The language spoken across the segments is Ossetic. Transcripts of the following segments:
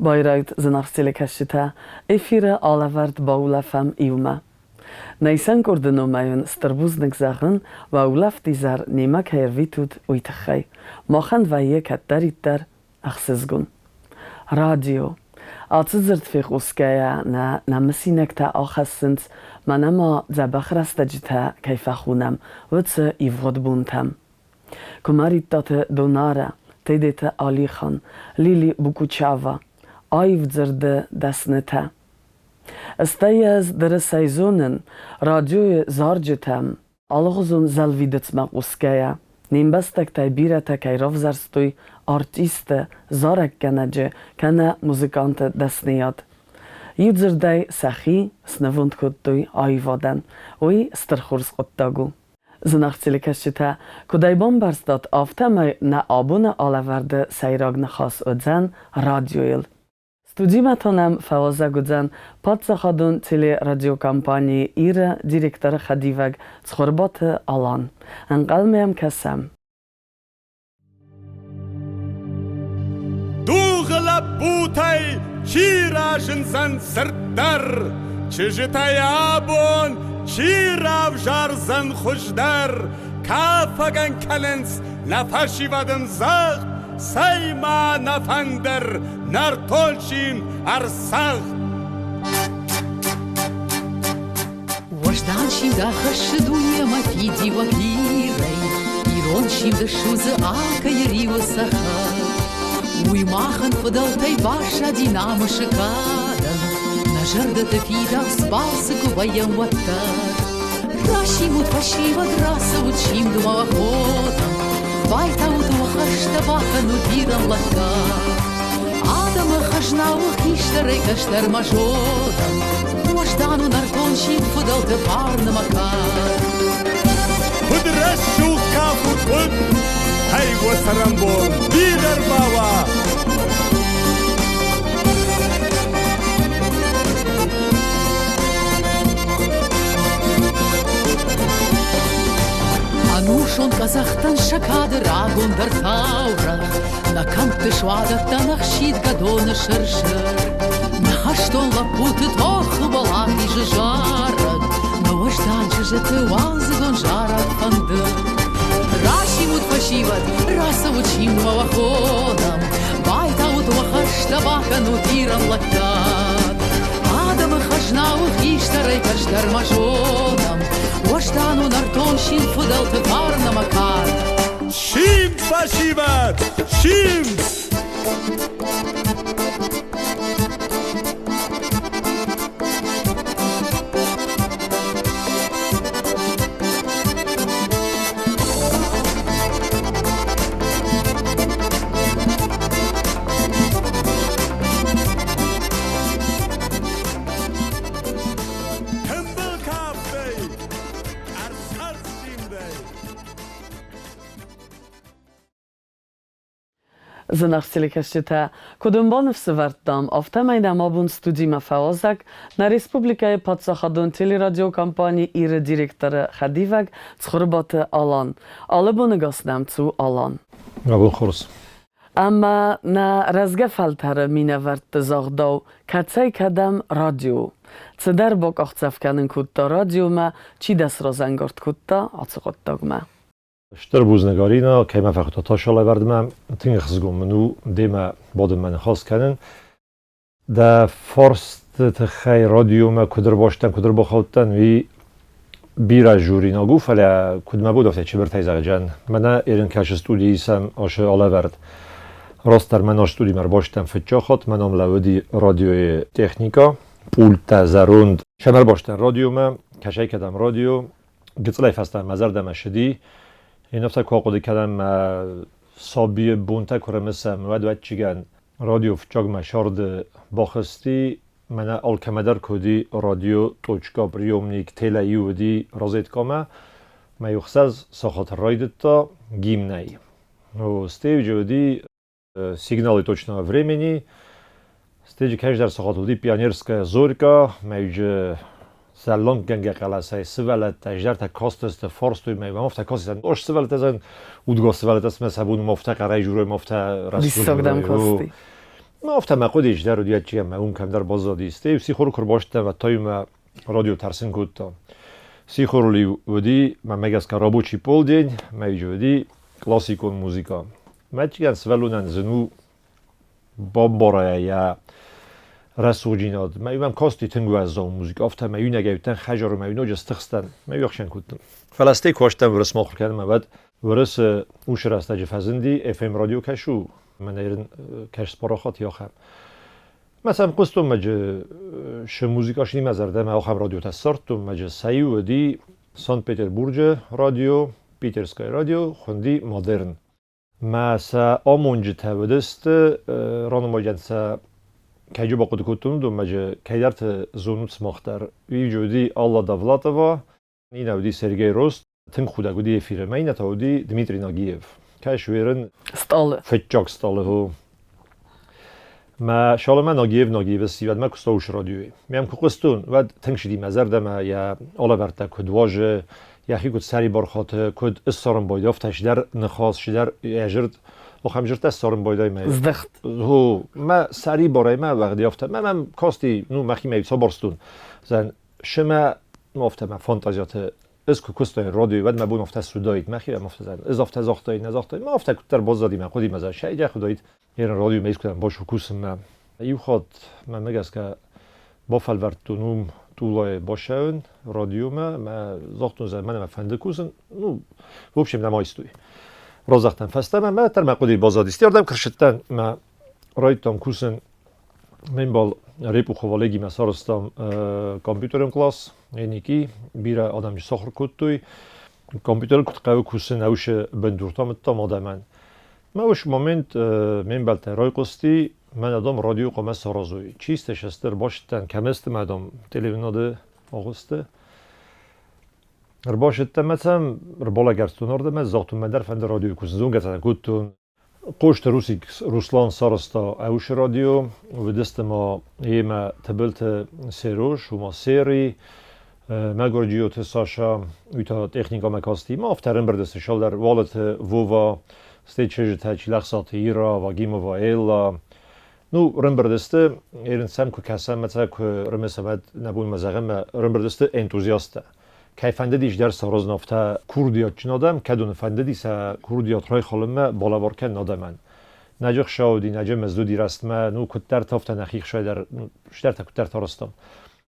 Байрагт зынаргъ телекӕсджытӕ, эфиры алӕвӕрд баулӕфӕм иумӕ. Нӕ исӕн къорды номӕй уын стыр бузныг зӕгъын, уӕ улӕфт изӕр немӕ кӕй ӕрвитут, уый тыххӕй. Махӕн вӕййы кӕддӕриддӕр ӕхсызгон. Радио. Ацы дзырд фехъусгӕйӕ нӕ нӕ мысинӕгтӕ ахӕссынц, мӕнӕ ма дзӕбӕх рӕстӕджытӕ кӕй фӕхонӕм, уыцы ивгъуыд бонтӕм. Куымӕридтаты Донарӕ, Тедеты Алихан, Лили Букучава, аив дзырды дӕснытӕ. Стӕй ӕз дырысӕй зонын, радиойы зарджытӕм алыгъуызон зӕлвидыцмӕ хъусгӕйӕ, не мбӕстӕгтӕй бирӕтӕ кӕй равзӕрстой артисты, зарӕггӕнӕджы кӕнӕ музыканты дӕсныйад. Иудзырдӕй сӕхи снывонд кодтой аивадӕн. Уый стыр хорз хъуыддаг у. Зынаргъ телекӕсджытӕ, куыд ӕй бамбӕрстат, афтӕмӕй нӕ абоны алӕвӕрды сӕйраг ныхас уыдзӕн радиойыл. Студимӕ та нӕм фӕуазӕг уыдзӕн паддзахадон телерадиокомпани «Ир-ы» директоры хӕдивӕг Цхуырбаты Алан. Ӕнхъӕлмӕ йӕм кӕсӕм. Дугъы лӕппутӕй чи разындзӕн цырддӕр, чызджытӕй абон чи равзардзӕн хуыздӕр, кафӕгӕн кӕнынц нӕ фӕсивӕдӕн загъд, цӕй-ма нӕ фӕндыр нӕртон син ӕрцагъд. Уӕздан симд ахӕссы дунемӕ фидиуӕг Ирӕй, Ирон симд ссудзы алкӕйы риуы цӕхӕр. Уый махӕн фыдӕлтӕй баззади намысы кадӕн, Нӕ зӕрдӕты фидауц балцы куы вӕййӕм, уӕддӕр. Расимут, фӕсивӕд, рацӕут симдмӕ уӕ хотӕм, Байтаут уӕ хӕстӕ, бакӕнут Ирӕн лӕггад. Адӕмы хӕзна у хистӕрӕй кӕстӕрмӕ зонӕм, Уӕздан у нӕртон симд фыдӕлты фарны мӕ кад. Куыд рӕсугъд кафут, куыд! Ӕй, уӕ цӕрӕнбон бирӕ рбауа! Ӕнусон къӕдзӕхтӕн сӕ кады рагондӕр таурӕгъ, Нӕ кӕмтты суадӕттӕн ӕхсидгӕ доны сыр-сыр. Нӕ хӕстон лӕппуты тохы уӕлахизы зарӕг, Нӕ уӕздан чызджыты уалдзыгон зарӕг фӕндыр. Расимут, фӕсивӕд, рацӕут симдмӕ уӕ хонӕм, Байтаут уӕ хӕстӕ, бакӕнут Ирӕн лӕггад. Адӕмы хӕзна у хистӕрӕй кӕстӕрмӕ зонӕм, Уӕздан у нӕртон симд фыдӕлты фарн ӕмӕ кад. Симд, фӕсивӕд! Симд! Тымбыл кафтӕй, ӕрцӕрд симдӕй. Зынаргъ телекӕсджытӕ, куыд уын баныфсӕвӕрдтам, афтӕмӕй нӕм абон студимӕ фӕуазӕг нӕ республикӕйы паддзахадон телерадиокомпани «Ир-ы» директоры хӕдивӕг Цхуырбаты Алан. Алы боны гас нӕм цу, Алан. Абон хорз. Ӕмӕ нӕ рӕзгӕ фӕлтӕры минӕвӕртты загъдау, кӕцӕй кӕдӕм радио. Цыдӕр бакъахдзӕф кӕнын кодта радиомӕ, чи дӕ сразӕнгард кодта ацы хъуыддагмӕ? Стыр бузныг, Арина, кӕй мӕ фӕхуыдта тасалӕвӕрдмӕ. Тынг ӕхсызгон мын у демӕ бадынмӕ ныхас кӕнын. Дӕ фарсты тыххӕй радиомӕ куыд ӕрбастӕн, куыд ӕрбахаудтӕн, уый бирӕ журинаг у, фӕлӕ куыд мӕ бон, афтӕ чыбыртӕй зӕгъджан. Мӕнӕ Эрин кӕсы студийы сӕм ашы алӕвӕрд. Растдӕр мӕн студимӕ ӕрбастӕн фыццаг хатт, мӕ ном лӕууыди радиойы техникӕ, пульттӕ зӕронд. Сӕм ӕрбастӕн радиомӕ, кӕсӕй кӕдӕм радио, гыццылӕй фӕстӕмӕ мӕ зӕрдӕмӕ ссыди. Ин афтӕ куы ахъуыды кӕнӕм, сабийы бонтӕ куы рымысӕм, уӕд ӕвӕццӕгӕн радио фыццагмӕ сӕрды бахызти, мӕнӕ алкӕмӕдӕр куы уыди радио точка приемник телӕ уыди розеткӕмӕ, мӕ иу ӕхсӕз сахаты райдыдта гимнӕй. Стейджы уыди сигналы точного времени, стейджы кӕсдӕр сахат уыди пионерская зорька, мӕйджы зӕлланггӕнгӕ хъӕлӕсӕй сывӕллӕттӕ изӕртӕ кастысты, фарстой мӕ, афтӕ кастысты, ос сывӕллӕттӕ зӕн удгас сывӕллӕттӕ сӕ бон афтӕ хъӕрӕй журой, афтӕ Диссаг дӕм касти. Ма афтӕ мӕ хъуыди дӕр уыди ӕмӕ уым кӕмдӕр баззадис. Стӕй сихоры куы рбастӕн, уӕд та-иу мӕ радио тӕрсын кодта. Сихорыл-иу уыди, мӕнмӕ гӕсгӕ, рабочий полдень, мӕ уыди классикон музыка. Мӕ сывӕллонӕн зын у бамбарайа йӕ рӕсугъддзинад. Мӕ мӕм касти тынг уӕззау музыка, афтӕ мӕ иунӕгӕй уыдтӕн хӕдзары, мӕ ноджы стыхстӕн, мӕ ӕхсӕн кодтон. Фӕлӕ стӕй куы астӕн уырысмӕ ахуыр кӕнынмӕ, уӕд Уырысы уыцы рӕстӕджы фӕзынди FM радио кӕсу, мӕнӕ ирын кӕс парахат йахӕм. Мӕ сӕм хъуыстон мӕджы шы музыка шни мӕ зӕрдӕмӕ ахӕм радиотӕ ссардтон, мӕджы сӕ иу уыди Санкт-Петербурджы радио, Питерское радио, хуынди Модерн. Мӕ сӕ амонджытӕ уыдысты, ранымайӕн сӕ кӕйджы бахъуыды кодтон, уыдон мӕджы кӕйдӕрты зонут сымах дӕр. Уый уыди Алла Довлатова, Иннӕ уыди Сергей Рост, тынг худӕг уыди эфиры. Мӕ иннӕ та уыди Дмитрий Нагиев. Кӕс уерын Стъалы. Фыццаг стъалы, хо. Мӕ Шаломӕ Нагиев Нагиевы сивӕд мӕ куыста уыцы радиойы. Мӕм куы хъуыстон, уӕд тынг сыди мӕ зӕрдӕмӕ, йӕ алӕвӕрдтӕ куыд уазы, йӕхи куыд сӕрибар хаты, куыд ыссарын байдайы, афтӕ чидӕр ныхас, чидӕр йӕ зырд, ахӕм зырдтӕ ссарын байдайы мӕ. Здӕхт. Хо, мӕ сӕрибарӕй мӕ уӕгъди афтӕ. Мӕ мӕм касти, ну, мӕхимӕ цабарстон. Зӕн Шымӕ афтӕ мӕ фантазиаты ӕз куы куыстаин радиойы, уӕд мӕ бон афтӕ суыдаид, мӕхи мӕм афтӕ зӕгъын, ӕз афтӕ загътаин, нӕ загътаин, ма афтӕ куыддӕр баззади мӕ хъуыдимӕ зӕгъ, сӕйгӕ уыдаид. Ерын радиомӕ искуыдӕм бацу кусынмӕ. Иу хатт мӕнмӕ гӕсгӕ бафӕлвӕрдтон уым Тулайы бацӕуын радиомӕ, мӕ загътон, зӕгъ, мӕнӕ мӕ фӕнды кусын, ну, в общем, нӕма истой. Разагътан фӕстӕмӕ, мӕ дӕр мӕ хъуыдыйы баззадис. Ардӕм куы мӕ райдтам кусын. Ме мбал Репухов Олегимӕ сарӕзтам компьютерон класс, Эники, бирӕ адӕмы сахуыр кодтой. Компьютер куыд хъӕуы кусын, ӕусы бындуртӕ амыдтам адӕмӕн. Мӕ уыцы момент ме мбӕлттӕй райхъуысти, мӕн адӕм радио хъуамӕ саразой. Чисто шестер башттӕн, кӕм сты мӕ адӕм телевизионады агъуысты. Ӕрбасыдтӕн мӕ сӕм, ӕрбалӕгӕрстон ардӕм, загътон мӕ дӕр фӕнды радиойы кусын, зонгӕ сӕ кодтон. Хъусты Русик Руслан сарӕзта ӕусы радио, уыдысты ма йемӕ Тыбылты Серож, уыма Сери, мӕгуыр Джиоты Саша, уый та техникамӕ касти. Ма афтӕ ӕрӕмбырд сты сӕлдӕр Уалыты Вова, стӕй чызджытӕ Чилӕхсаты Ира, Вагимова Элла. Ну, ӕрӕмбырд сты, ерын сӕм куы кӕсӕм, ӕмӕ куы рымысӕм, уӕд нӕ бон ма зӕгъӕм, ӕрӕмбырд сты энтузиасттӕ. Кӕй фӕндыдис дӕр саразын афтӕ курдиатджын адӕм, кӕдоны фӕндыди сӕ курдиат райхалынмӕ балӕвар кӕнын адӕмӕн. Нӕджы хсӕуди, нӕджы мӕздуди рӕстмӕ, ну, куыддӕрты афтӕ нӕхи хсӕй дӕр, стӕртӕ куыддӕрты арӕзтам.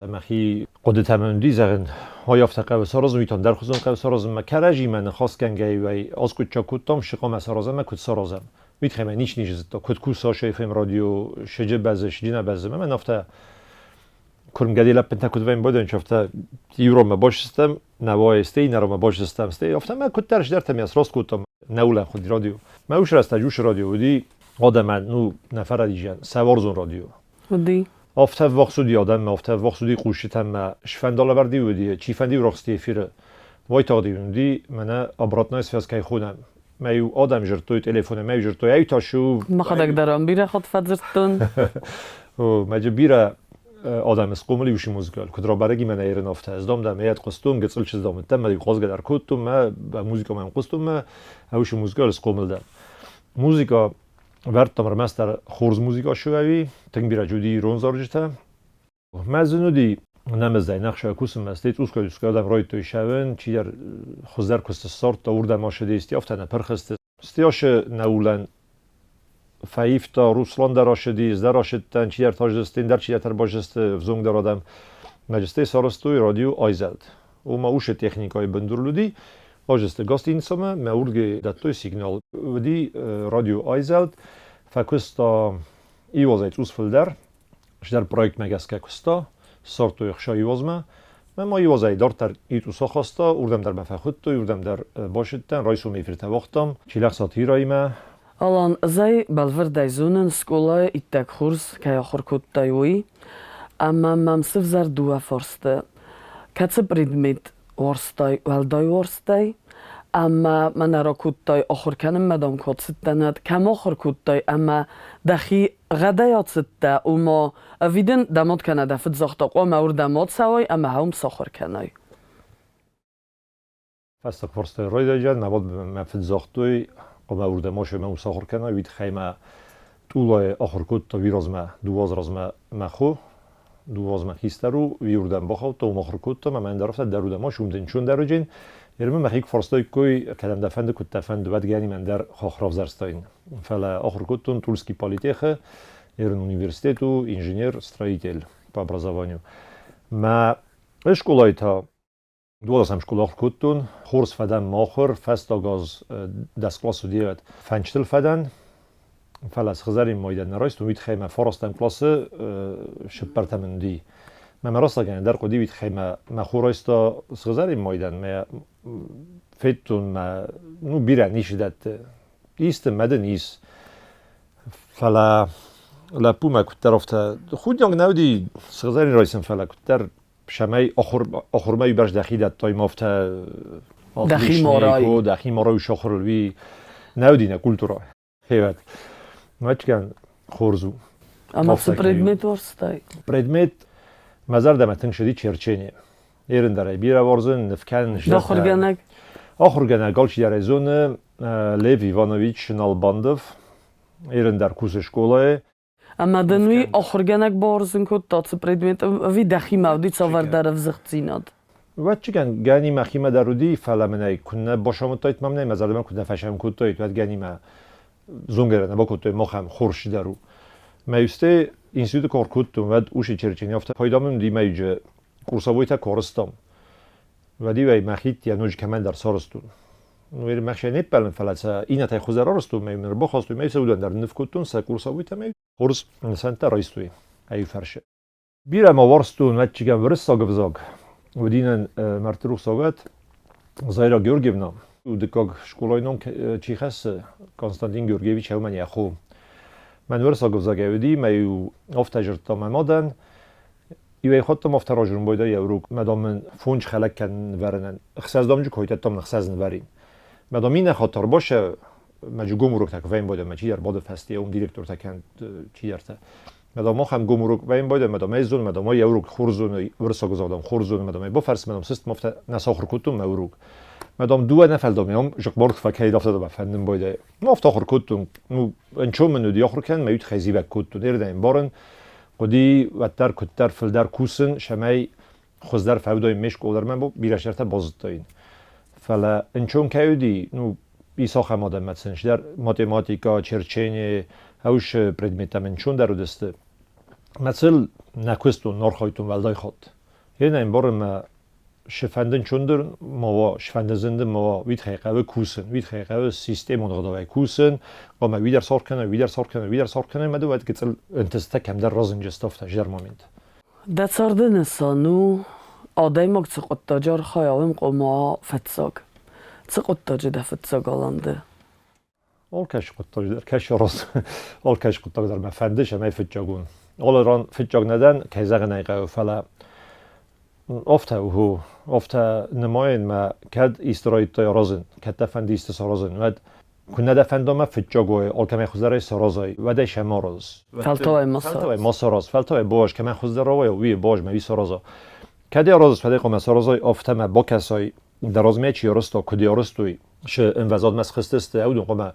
Мӕхи хъуыдытӕ мын уыди, зӕгъын, ой, афтӕ хъӕуы саразын, уый та ӕндӕрхуызон хъӕуы саразын. Мӕ кӕрӕдзимӕ ныхасгӕнгӕ-иу ӕй аскъуыддзаг кодтам, цы хъуамӕ саразӕм ӕмӕ куыд саразӕм. Уый тыххӕй мӕ ничи ницы зыдта, куыд куса FM радио, сыджы бӕзы, сыджы нӕ бӕзы. Мӕн афтӕ куырмгӕди лӕппынтӕ куыд вӕййын бодӕнч, афтӕ иуронмӕ бацыдыстӕм, нӕ стӕй иннӕронмӕ бацыдыстӕм, стӕй афтӕ мӕ куыддӕр сдӕртӕм йӕ сраст кодтам нӕ улӕфыд радио. Мӕ уыцы рӕстӕджы уыцы радио уыди адӕмӕн, ну, нӕ фӕрӕдизӕн, сӕ уарзон радио. Уыди. Афтӕ ӕввахс уыди адӕммӕ, афтӕ ӕввахс уыди хъусджытӕм, сфӕндалӕвӕрд уыди, чи-фӕнди рахызти эфиры. Уайтагъд-иу уыди, мӕнӕ обратная связь кӕй хонӕм. Мӕ-иу адӕм дзырдтой телефонӕй, мӕ-иу дзырдтой, ай та шу. Мӕхӕдӕг дӕр ӕм бирӕ хатт фӕдзырдтон. Мӕджы бирӕ адӕмы схъомыл иу музыкал. Куыд рабӕрӕг и мӕнӕ ерын афтӕ. Ӕз дам дӕм ӕд хъуыстон, гыццыл чызг дам уыдтӕн, мӕ-иу хъазгӕ дӕр кодтон, мӕ музыкамӕ мӕм хъуыстон, мӕ ӕусы музыкал схъомыл дӕн. Музыка вӕрдтам ӕрмӕстдӕр хорз музыка суӕви, тынг бирӕ уыди ирон зарджытӕ. Мӕ зын уыди нӕмыздӕй нӕхсӕ кусынмӕ, стӕй цъусгай-цъусгай адӕм райдыдтой сӕвын, чидӕр хуыздӕр куыст ссардта, уырдӕм ацыдысты, афтӕ нӕ пырх сты. Стӕй ашы нӕулӕн фӕивта, Руслан дӕр ацыди, ӕз дӕр ацыдтӕн, чидӕр таздысты, ӕндӕр чидӕртӕ баззадысты взонгдӕр адӕм. Мӕ стӕй сарӕзтой радио айзӕлд. Уымӕ уыцы техникӕйы бындурыл уыди, баззадысты гостиницӕмӕ, мӕ уырдыгӕй дӕттой сигнал. Уыди радио айзӕлд, фӕкуыста иуазӕй цъус фылдӕр, Чидӕр проектмӕ гӕсгӕ куыста, ссардтой ӕхсӕ иуазмӕ. Мӕ ма иуазӕй дарддӕр итъус ахаста, уырдӕм дӕр мӕ фӕхуыдтой, уырдӕм дӕр бацыдтӕн, райсом эфиртӕ уагътам Чилӕхсаты Ираимӕ. Алан, ӕз ӕй бӕлвырдӕй зонын, скъолайы иттӕг хорз кӕй ахуыр кодтай, уый. Ӕмӕ мӕм сывзӕрд дыууӕ фарсты. Кӕцы предмет уарзтай уӕлдай уарзтай? Ӕмӕ мӕнӕ ракодтай ахуыр кӕнынмӕ дам куы ацыдтӕн, уӕд кӕм ахуыр кодтай ӕмӕ дӕхи гъӕдӕй ацыдтӕ, ома ӕви дын дӕ мад кӕнӕ дӕ фыд загъта, хъуамӕ уырдӕм ацӕуай ӕмӕ уым сахуыр кӕнай? Фӕстаг фарстайы райдайӕн мӕ мад мӕ фыд загътой, хъуамӕ уырдӕм ацӕуай ӕмӕ уым сахуыр кӕнай, уый тыххӕй мӕ Тъулайы ахуыр кодта уый размӕ, 2 азы размӕ мӕ хо, 2 азмӕ хистӕр у, уый уырдӕм бахаудта, уым ахуыр кодта, мӕ мӕн дӕр афтӕ дӕр уыд ӕмӕ уым дын дӕр уыджын. Ермӕ мӕхи куы фарстаиккой, кӕдӕм дӕ фӕнды, куыд дӕ фӕнды, уӕд гӕнимӕн дӕр хох равзӕрстаин. Фӕлӕ ахуыр кодтон Тульский политехы, Ерын университет у, инженер-строитель по образованию. Мӕ скъолайы та 12-ӕм скъола ахуыр кодтон, хорз фӕдӕн мӕ ахуыр, фӕстаг аз 10 класс уыди, фӕнчытыл фӕдӕн, фӕлӕ сыгъзӕрин майдан нӕ райстон, уый тыххӕй мӕ фарастӕм классы сыппӕртӕм уыди. Мӕ мӕ рӕстӕгӕн дӕр хъуыди, уый тыххӕй мӕ мӕ хо райста сыгъзӕрин майдан, мӕ федтон мӕ, ну, бирӕ ницы дӕтты. Исты мӕ дын ис. Фӕлӕ лӕппумӕ куыддӕр афтӕ худинаг нӕ уыди сыгъзӕрин райсын, фӕлӕ куыддӕр цӕмӕй ахуырмӕ уыйбӕрц дӕхи дӕттай, ма афтӕ Дӕхи морай. Дӕхи морай сахуыр уый нӕ уыди нӕ культурӕ. Хевӕт. Мачкан хорз у. Ӕмӕ цы предмет уарзтай? Предмет мӕ зӕрдӕмӕ тынг цыди черчение. Ерын дӕр ӕй бирӕ уарзын, ныв кӕнын. Ахуыргӕнӕг? Ахуыргӕнӕг алчидӕр ӕй зоны. Лев Иванович Налбандов. Ерын дӕр кусы скъолайы. Ӕмӕ дын уый ахуыргӕнӕг бауарзын кодта цы предмет ӕви дӕхимӕ уыди цавӕрдӕр ӕвзыгъддзинад? Ӕвӕццӕгӕн, гӕни мӕхимӕ дӕр уыди, фӕлӕ мын ӕй куыннӕ басамыдтаид мӕм мӕ зӕрдӕмӕ куыд нӕ фӕсӕм кодтаид, уӕд гӕнимӕ зонгӕ нӕ бакодтой, махӕм хорз дӕр у. Мӕ юсте институты куы кодтон, уӕд усы черчени афтӕ пайда мын уыди мӕ иджы курсовойтӕ куы арызтам. Уӕд-иу ӕй мӕхи йӕ ноджы кӕмӕндӕр сарызтон. Ну, мӕхи не ппӕлын, фӕлӕ сӕ иннӕтӕй хуыздӕр арызтой, мӕ мын ӕрбахастой, мӕ сӕ уыдон дӕр ныв кодтон, сӕ курсовойтӕ мӕ хорз нысӕнттӕ райстой ӕй фӕрсы. Бирӕ ма уарзтон ӕвӕццӕгӕн уырыссаг ӕвзаг. Уыди нын мӕрдты рухсагад Зайра Георгиевна. Дыккаг скъолайы ном чи хӕссы, Константин Георгиевич уымӕн йӕ хо. Мӕн уырыссаг ӕвзагӕй уыди, мӕ-иу афтӕ зыдта мӕ мадӕн. Иуӕй хуыдтам афтӕ разын бойда йӕ урок, мӕ дам мын фондз хӕлӕг кӕнын нывӕрынӕн. Ӕхсӕз дамджы кой дӕттам ӕхсӕз нывӕрин. Мӕ дам иннӕ хатт ӕрбасӕ, мӕ гом уроктӕ куы вӕййын бойда, мӕ чидӕр бады фӕсте, уым директортӕ кӕнӕ чидӕртӕ. Мӕ дам ахӕм гом урок вӕййын бойда, мӕ дам ӕй зон, мӕ дам ӕй урок хорз зоны, уырыссаг ӕвзаг хорз зоны, мӕ дам ӕй бафӕрс, мӕ дам сыст, афтӕ нӕ сахуыр кодтон мӕ урок. Мӕ дам дыууӕ нӕ фӕлдам, ам зыхъбард фӕкӕид, афтӕ дам фӕндын бойда. Ну, афтӕ ахуыр кодтон, ну, ӕнцон мын уыди ахуыр кӕнын, мӕ уый тыххӕй зивӕг кодтон, ӕрдӕм барын. Хъуыди уӕддӕр куыддӕр фылдӕр кусын, цӕмӕй хуыздӕр фӕудаин ме скъоладӕрмӕ бирӕ сӕртӕ базыдтаин. Фӕлӕ ӕнцон кӕй уыди, ну, ис ахӕм адӕммӕ цынчдӕр математикӕ, черчение, ӕвзы предметтӕм ӕнцондӕр уыдысты. Мӕ цыл нӕ куыстон, архайдтон уӕлдай хатт. Йе нӕ ӕмбарын мӕ сфӕндын чундыр ма уа, сфӕндын зынды ма уа, уый тыххӕй хъӕуы кусын, уый тыххӕй хъӕуы системон ӕгъдауӕй кусын, ӕмӕ уый дӕр сахуыр кӕнай, уый дӕр сахуыр кӕнай, уый дӕр сахуыр кӕнай, ӕмӕ ды уӕд гыццыл ӕнтыстытӕ кӕмдӕр разынджысты афтӕ зӕр момент. Дӕ царды нысан у, адӕймаг цы хъуыддаджы архайа, уым хъуамӕ фыццаг. Цы хъуыддаджы дӕ фыццаг аланды? Алкӕцы хъуыддаджы дӕр, кӕцы раз, алкӕцы хъуыддаг дӕр мӕ фӕнды, цӕмӕй фыццаг уон. Алы ран фыццаг нӕ дӕн, кӕй зӕгъын ӕй хъӕуы, фӕлӕ афтӕ у, афтӕ нымайын мӕ, кӕд исты райдыдтай аразын, кӕд дӕ фӕнды исты саразын, уӕд куы нӕ дӕ фӕнда мӕ фыццаг уай, алкӕмӕй хуыздӕрӕй саразай, уӕд ӕй сӕ ма араз. Фӕлтау ӕй ма сараз. Фӕлтау ӕй ма сараз, фӕлтау ӕй бауаз, кӕмӕн хуыздӕр рауайа, уый бауаз мӕ уый сараза. Кӕд ӕй аразыс, уӕд ӕй хъуамӕ саразай, афтӕ мӕ бакӕсай, дӕ размӕ чи арӕзта, куыд арӕзтой, шы ӕмвӕзадмӕ схызтысты, уыдон хъуамӕ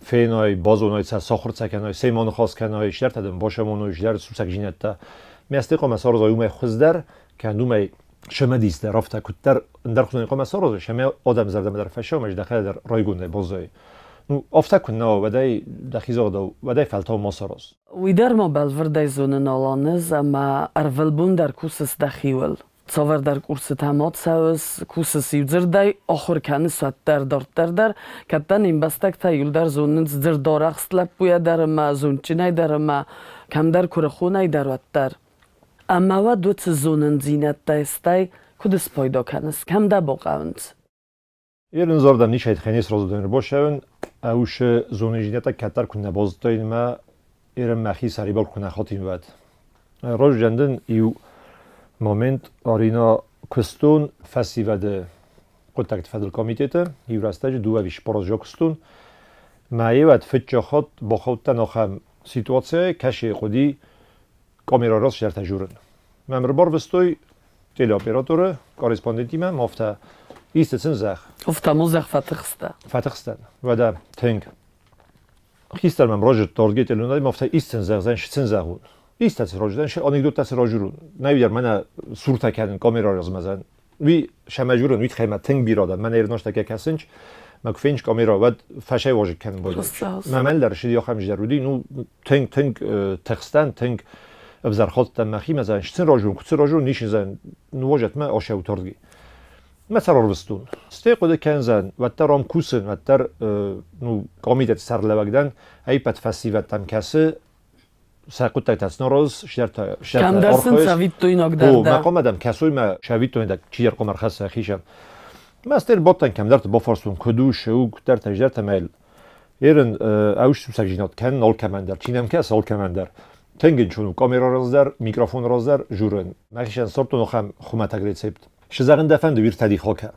феной, базоной сӕ, сахуыр сӕ кӕной, семӕ ныхас кӕной, стӕртӕ дын бацамоной, стӕр сусӕгдзинӕдтӕ. Мӕсты хъуамӕ саразой уымӕй хуыздӕр, кӕд уымӕй цымыдисдӕр, афтӕ куыддӕр ӕндӕрхуызон хъуамӕ саразой, цӕмӕй адӕм зӕрдӕмӕ дӕр фӕцӕуа ӕмӕ дӕхӕдӕг дӕр райгондӕй баззайай. Ну, афтӕ куы нӕ уа, уӕд ӕй дӕхи загъдау, уӕд ӕй фӕлтау ма сараз. Уый дӕр ма бӕлвырдӕй зонын Алан ӕз, ӕмӕ ӕрвылбон дӕр кусыс дӕхиуыл. Цавӕрдӕр курсытӕ ма цӕуыс, кусыс иудзырдӕй, ахуыр кӕныс уӕддӕр дарддӕр дӕр. Кӕд дӕ не мбӕстӕгтӕ иуылдӕр зонынц дзырдарӕхст лӕппуйӕ дӕр ӕмӕ зондджынӕй дӕр ӕмӕ кӕмдӕр куырыхонӕй дӕр уӕддӕр. Ӕмӕ уӕд уыцы зонындзинӕдтӕй стӕй куыд спайда кӕныс, кӕм дӕ бахъӕуынц? Ерын зӕрдӕм ничӕй тыххӕй не сразы уыдзӕн ӕрбацӕуын, ӕусы зонындзинӕдтӕ кӕддӕр куы нӕ базыдтаин ӕмӕ ерын мӕхи сӕрибар куы нӕ хатин, уӕд. Раздӕр дын иу момент Арина куыстон фӕсивӕды хъуыддӕгты фӕдыл комитеты, иу рӕстӕджы дыууӕ ӕви цыппар азы куыстон. Мӕ уӕд фыццаг хатт бахаудтӕн ахӕм ситуацийӕ, кӕцы хъуыди камерӕ раз журын. Мӕм ӕрбарвыстой телеоператоры корреспондентимӕ, афтӕ исты сын зӕгъ. Афтӕ мыл зӕгъ фӕтыхстӕ. Фӕтыхстӕн. Уӕдӕ тынг. Хистӕр мӕм разырдта ардгӕй телеуынадӕй, афтӕ исцен зӕгъдзӕн, сцен зӕгъун. Истӕ разырдӕн, анекдоттӕ цы разурун. Нӕ мӕнӕ суртӕ кӕнын камера размӕ Уый сӕмӕ журын, уый тыххӕй мӕ тынг бирӕ адӕм, мӕнӕ ирнастӕгӕ кӕсынч, мӕ куы фенч камера, уӕд фӕсӕй кӕнын байдайынц. Мӕ мӕн дӕр ссыди ахӕм зӕр уыди, ну, тынг, тынг тыхстӕн, тынг ӕвзӕр хаттӕн мӕхимӕ зӕгъын, цы разурын, куыд цы разурын, ницы зӕгъын, ныууазӕт мӕ асӕут ардги. Мӕ сӕр ӕрвыстон. Стӕй хъуыды кӕндзӕн, уӕддӕр ам кусын, уӕддӕр ну, комитеты сӕргълӕууӕг дӕн, ӕппӕт фӕсивӕдтӕм кӕсы, сӕ хъуыддӕгтӕ сын аразыс, чидӕртӕ Кӕмдӕр сын цӕвиттойнаг дӕр дӕ. Мӕ хъомадӕм кӕсой мӕ цӕвиттойнаг чидӕр хъом ӕрхӕсса хицӕн. Мӕ стӕй ӕрбадтӕн кӕмдӕрты бафарстон, куыд у, цы у, куыддӕртӕ, чидӕртӕ мӕ Ерын ӕуст сусӕгдзинад кӕнын алкӕмӕн дӕр, чи нӕм кӕсы алкӕмӕн дӕр. Тынг ӕнцон у камера раздӕр, микрофон раздӕр, журын. Мӕхицӕн сордтон ахӕм хуымӕтӕг рецепт. Цы зӕгъын дӕ фӕнды, уый ӕртӕ дихы акӕ.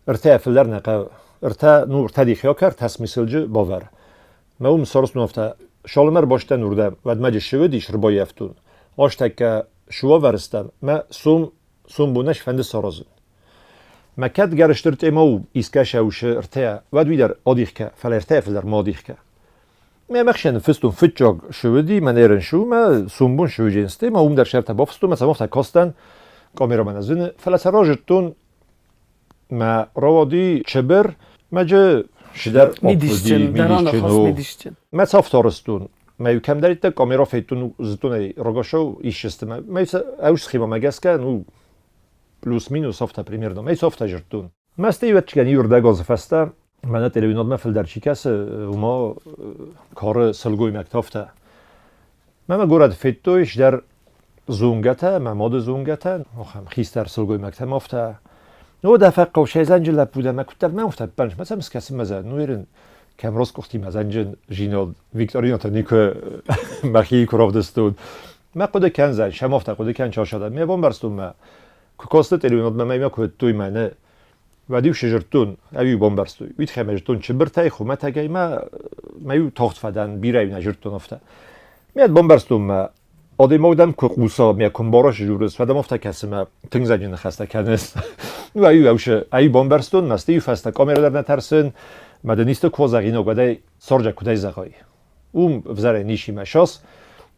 Ӕртӕйӕ фылдӕр нӕ хъӕуы. Ӕртӕ, ну, ӕртӕ дихы акӕ, ӕртӕ смыслджы бавӕр. Мӕ уым сарӕзтон афтӕ, Шалымӕ ӕрбастӕн уырдӕм, уӕдмӕ ссывыдис ӕрбаййӕфтон. Азтӕккӕ суавӕрыстӕм, мӕ сом сомбонӕй сфӕнды саразын. Мӕ кӕд гӕрыстыр тъема у искӕсӕ усы ӕртӕйӕ, уӕд уый дӕр адих кӕ, фӕлӕ ӕртӕйӕ фылдӕр ма адих кӕ. Мӕ мӕхсӕны фыстон фыццаг сывыди, мӕ нерын шу, мӕ сомбон сывыдженсте, мӕ уым дӕр сӕртӕ бафыстон, мӕ сӕм афтӕ кастӕн, камерӕмӕ нӕ зыны, фӕлӕ сӕ разыдтон, мӕ рауади чыбыр, мӕ чидӕр Мидисджын, дӕ раныхас мидисджын. Мӕ цавтарыстон, мӕ иу кӕмдӕриддӕр камера федтон, зыдтон ӕй, рагашау исчесты мӕ, мӕ ӕу схемамӕ гӕсгӕ, ну, плюс-минус афтӕ примерно, мӕ цавтӕ зыдтон. Мӕ стӕй ӕвӕццӕгӕн иу ӕрдӕг азы фӕстӕ мӕнӕ телеуынадмӕ фылдӕр чи кӕсы, уымӕ кары сылгоймӕгтӕ афтӕ. Мӕ мӕ горӕты федтой чидӕр зонгӕтӕ, мӕ мады зонгӕтӕ, ахӕм хистӕр сылгоймӕгтӕ ма афтӕ. Ну, дӕ фӕхъхъау сӕзӕнджы лӕппу дӕ, мӕ куыддӕр мӕ афтӕ ппӕнс, мӕ сӕм скӕсын мӕ зӕ, ну, ерын кӕм раскъуыхти мӕ зӕнджын жинод викторинатӕ никуы мӕхи куы равдыстон. Мӕ хъуыды кӕндзӕн, сӕм афтӕ хъуыды кӕн часадӕ. Мӕ бамбӕрстон мӕ, куы касты телеуынадмӕ мӕ куы уыдтой мӕнӕ, уӕд-иу сызырдтон, ӕви бамбӕрстой. Уый тыххӕй мӕ зыдтон чыбыртӕй, хуымӕтӕгӕй мӕ мӕ-иу тагъд фӕдӕн, бирӕ-иу нӕ зыдтон афтӕ. Мӕ бамбӕрстон мӕ, адӕймаг дӕм куы хъуса, мӕ куы мбара сжурыс, уӕд ӕм афтӕ кӕсы мӕ тынг дзаджы ныхӕстӕ кӕныс. Ну, ӕй ӕусы, ӕй бамбӕрстон, мӕ стӕй фӕстӕ камерӕ дӕр нӕ тӕрсын, мӕ дын исты куы зӕгъинаг, уӕд ӕй сорджа куыдӕй зӕгъай. Уым ӕвзӕрӕй ничи мӕ сас,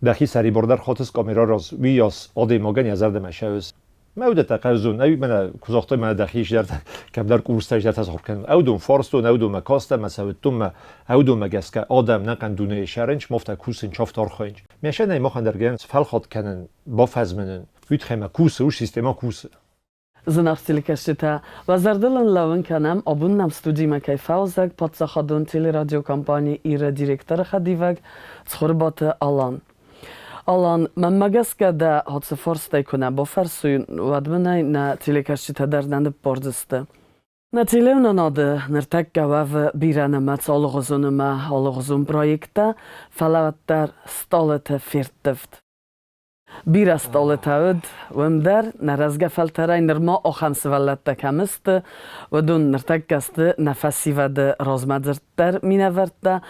дӕхи сӕрибардӕр хатыс камерӕ раз, уыйас адӕймагӕн йӕ зӕрдӕмӕ сӕуыс. Мӕ уыдӕттӕ хъӕудзон, ӕви мӕнӕ куы загътой, мӕнӕ дӕхи чидӕртӕ кӕмдӕр къурстӕ чидӕртӕ сахуыр кӕнын. Ӕудон фарстон, ӕудонмӕ кастӕн, мӕ цӕвиттонмӕ, ӕудонмӕ гӕсгӕ адӕм нӕхъӕн дунейы сӕрынч, мофтӕ кусын, чафт архайынч. Мӕ махӕн дӕр гӕнӕн фӕлхатт кӕнын, бафӕзмынын, уый тыххӕй мӕ кусы, уыцы системӕ кусы. Зынаргъ телекӕсджытӕ, уӕ зӕрдыл ын лӕууын кӕнӕм, абон нӕм студимӕ кӕй фӕуазӕг паддзахадон телерадиокомпани «Ир-ы» директоры хӕдивӕг Цхуырбаты Алан. Алан, мӕнмӕ гӕсгӕ дӕ ацы фарстӕй куы нӕ бафӕрсой, уӕд мын ӕй нӕ телекӕсджытӕ дӕр нӕ ныббардзысты. Нӕ телеуынынады ныртӕккӕ уӕвы бирӕнымӕц алыгъуызон ӕмӕ алыгъуызон проекттӕ, фӕлӕ уӕддӕр стъалыты ферттывд. Бирӕ стъалытӕ уыд уым дӕр, нӕ рӕзгӕ фӕлтӕрӕй нырма ахӕм сывӕллӕттӕ кӕм сты, уыдон ныртӕккӕ сты нӕ фӕсивӕды размӕдзырддӕр минӕвӕрттӕ.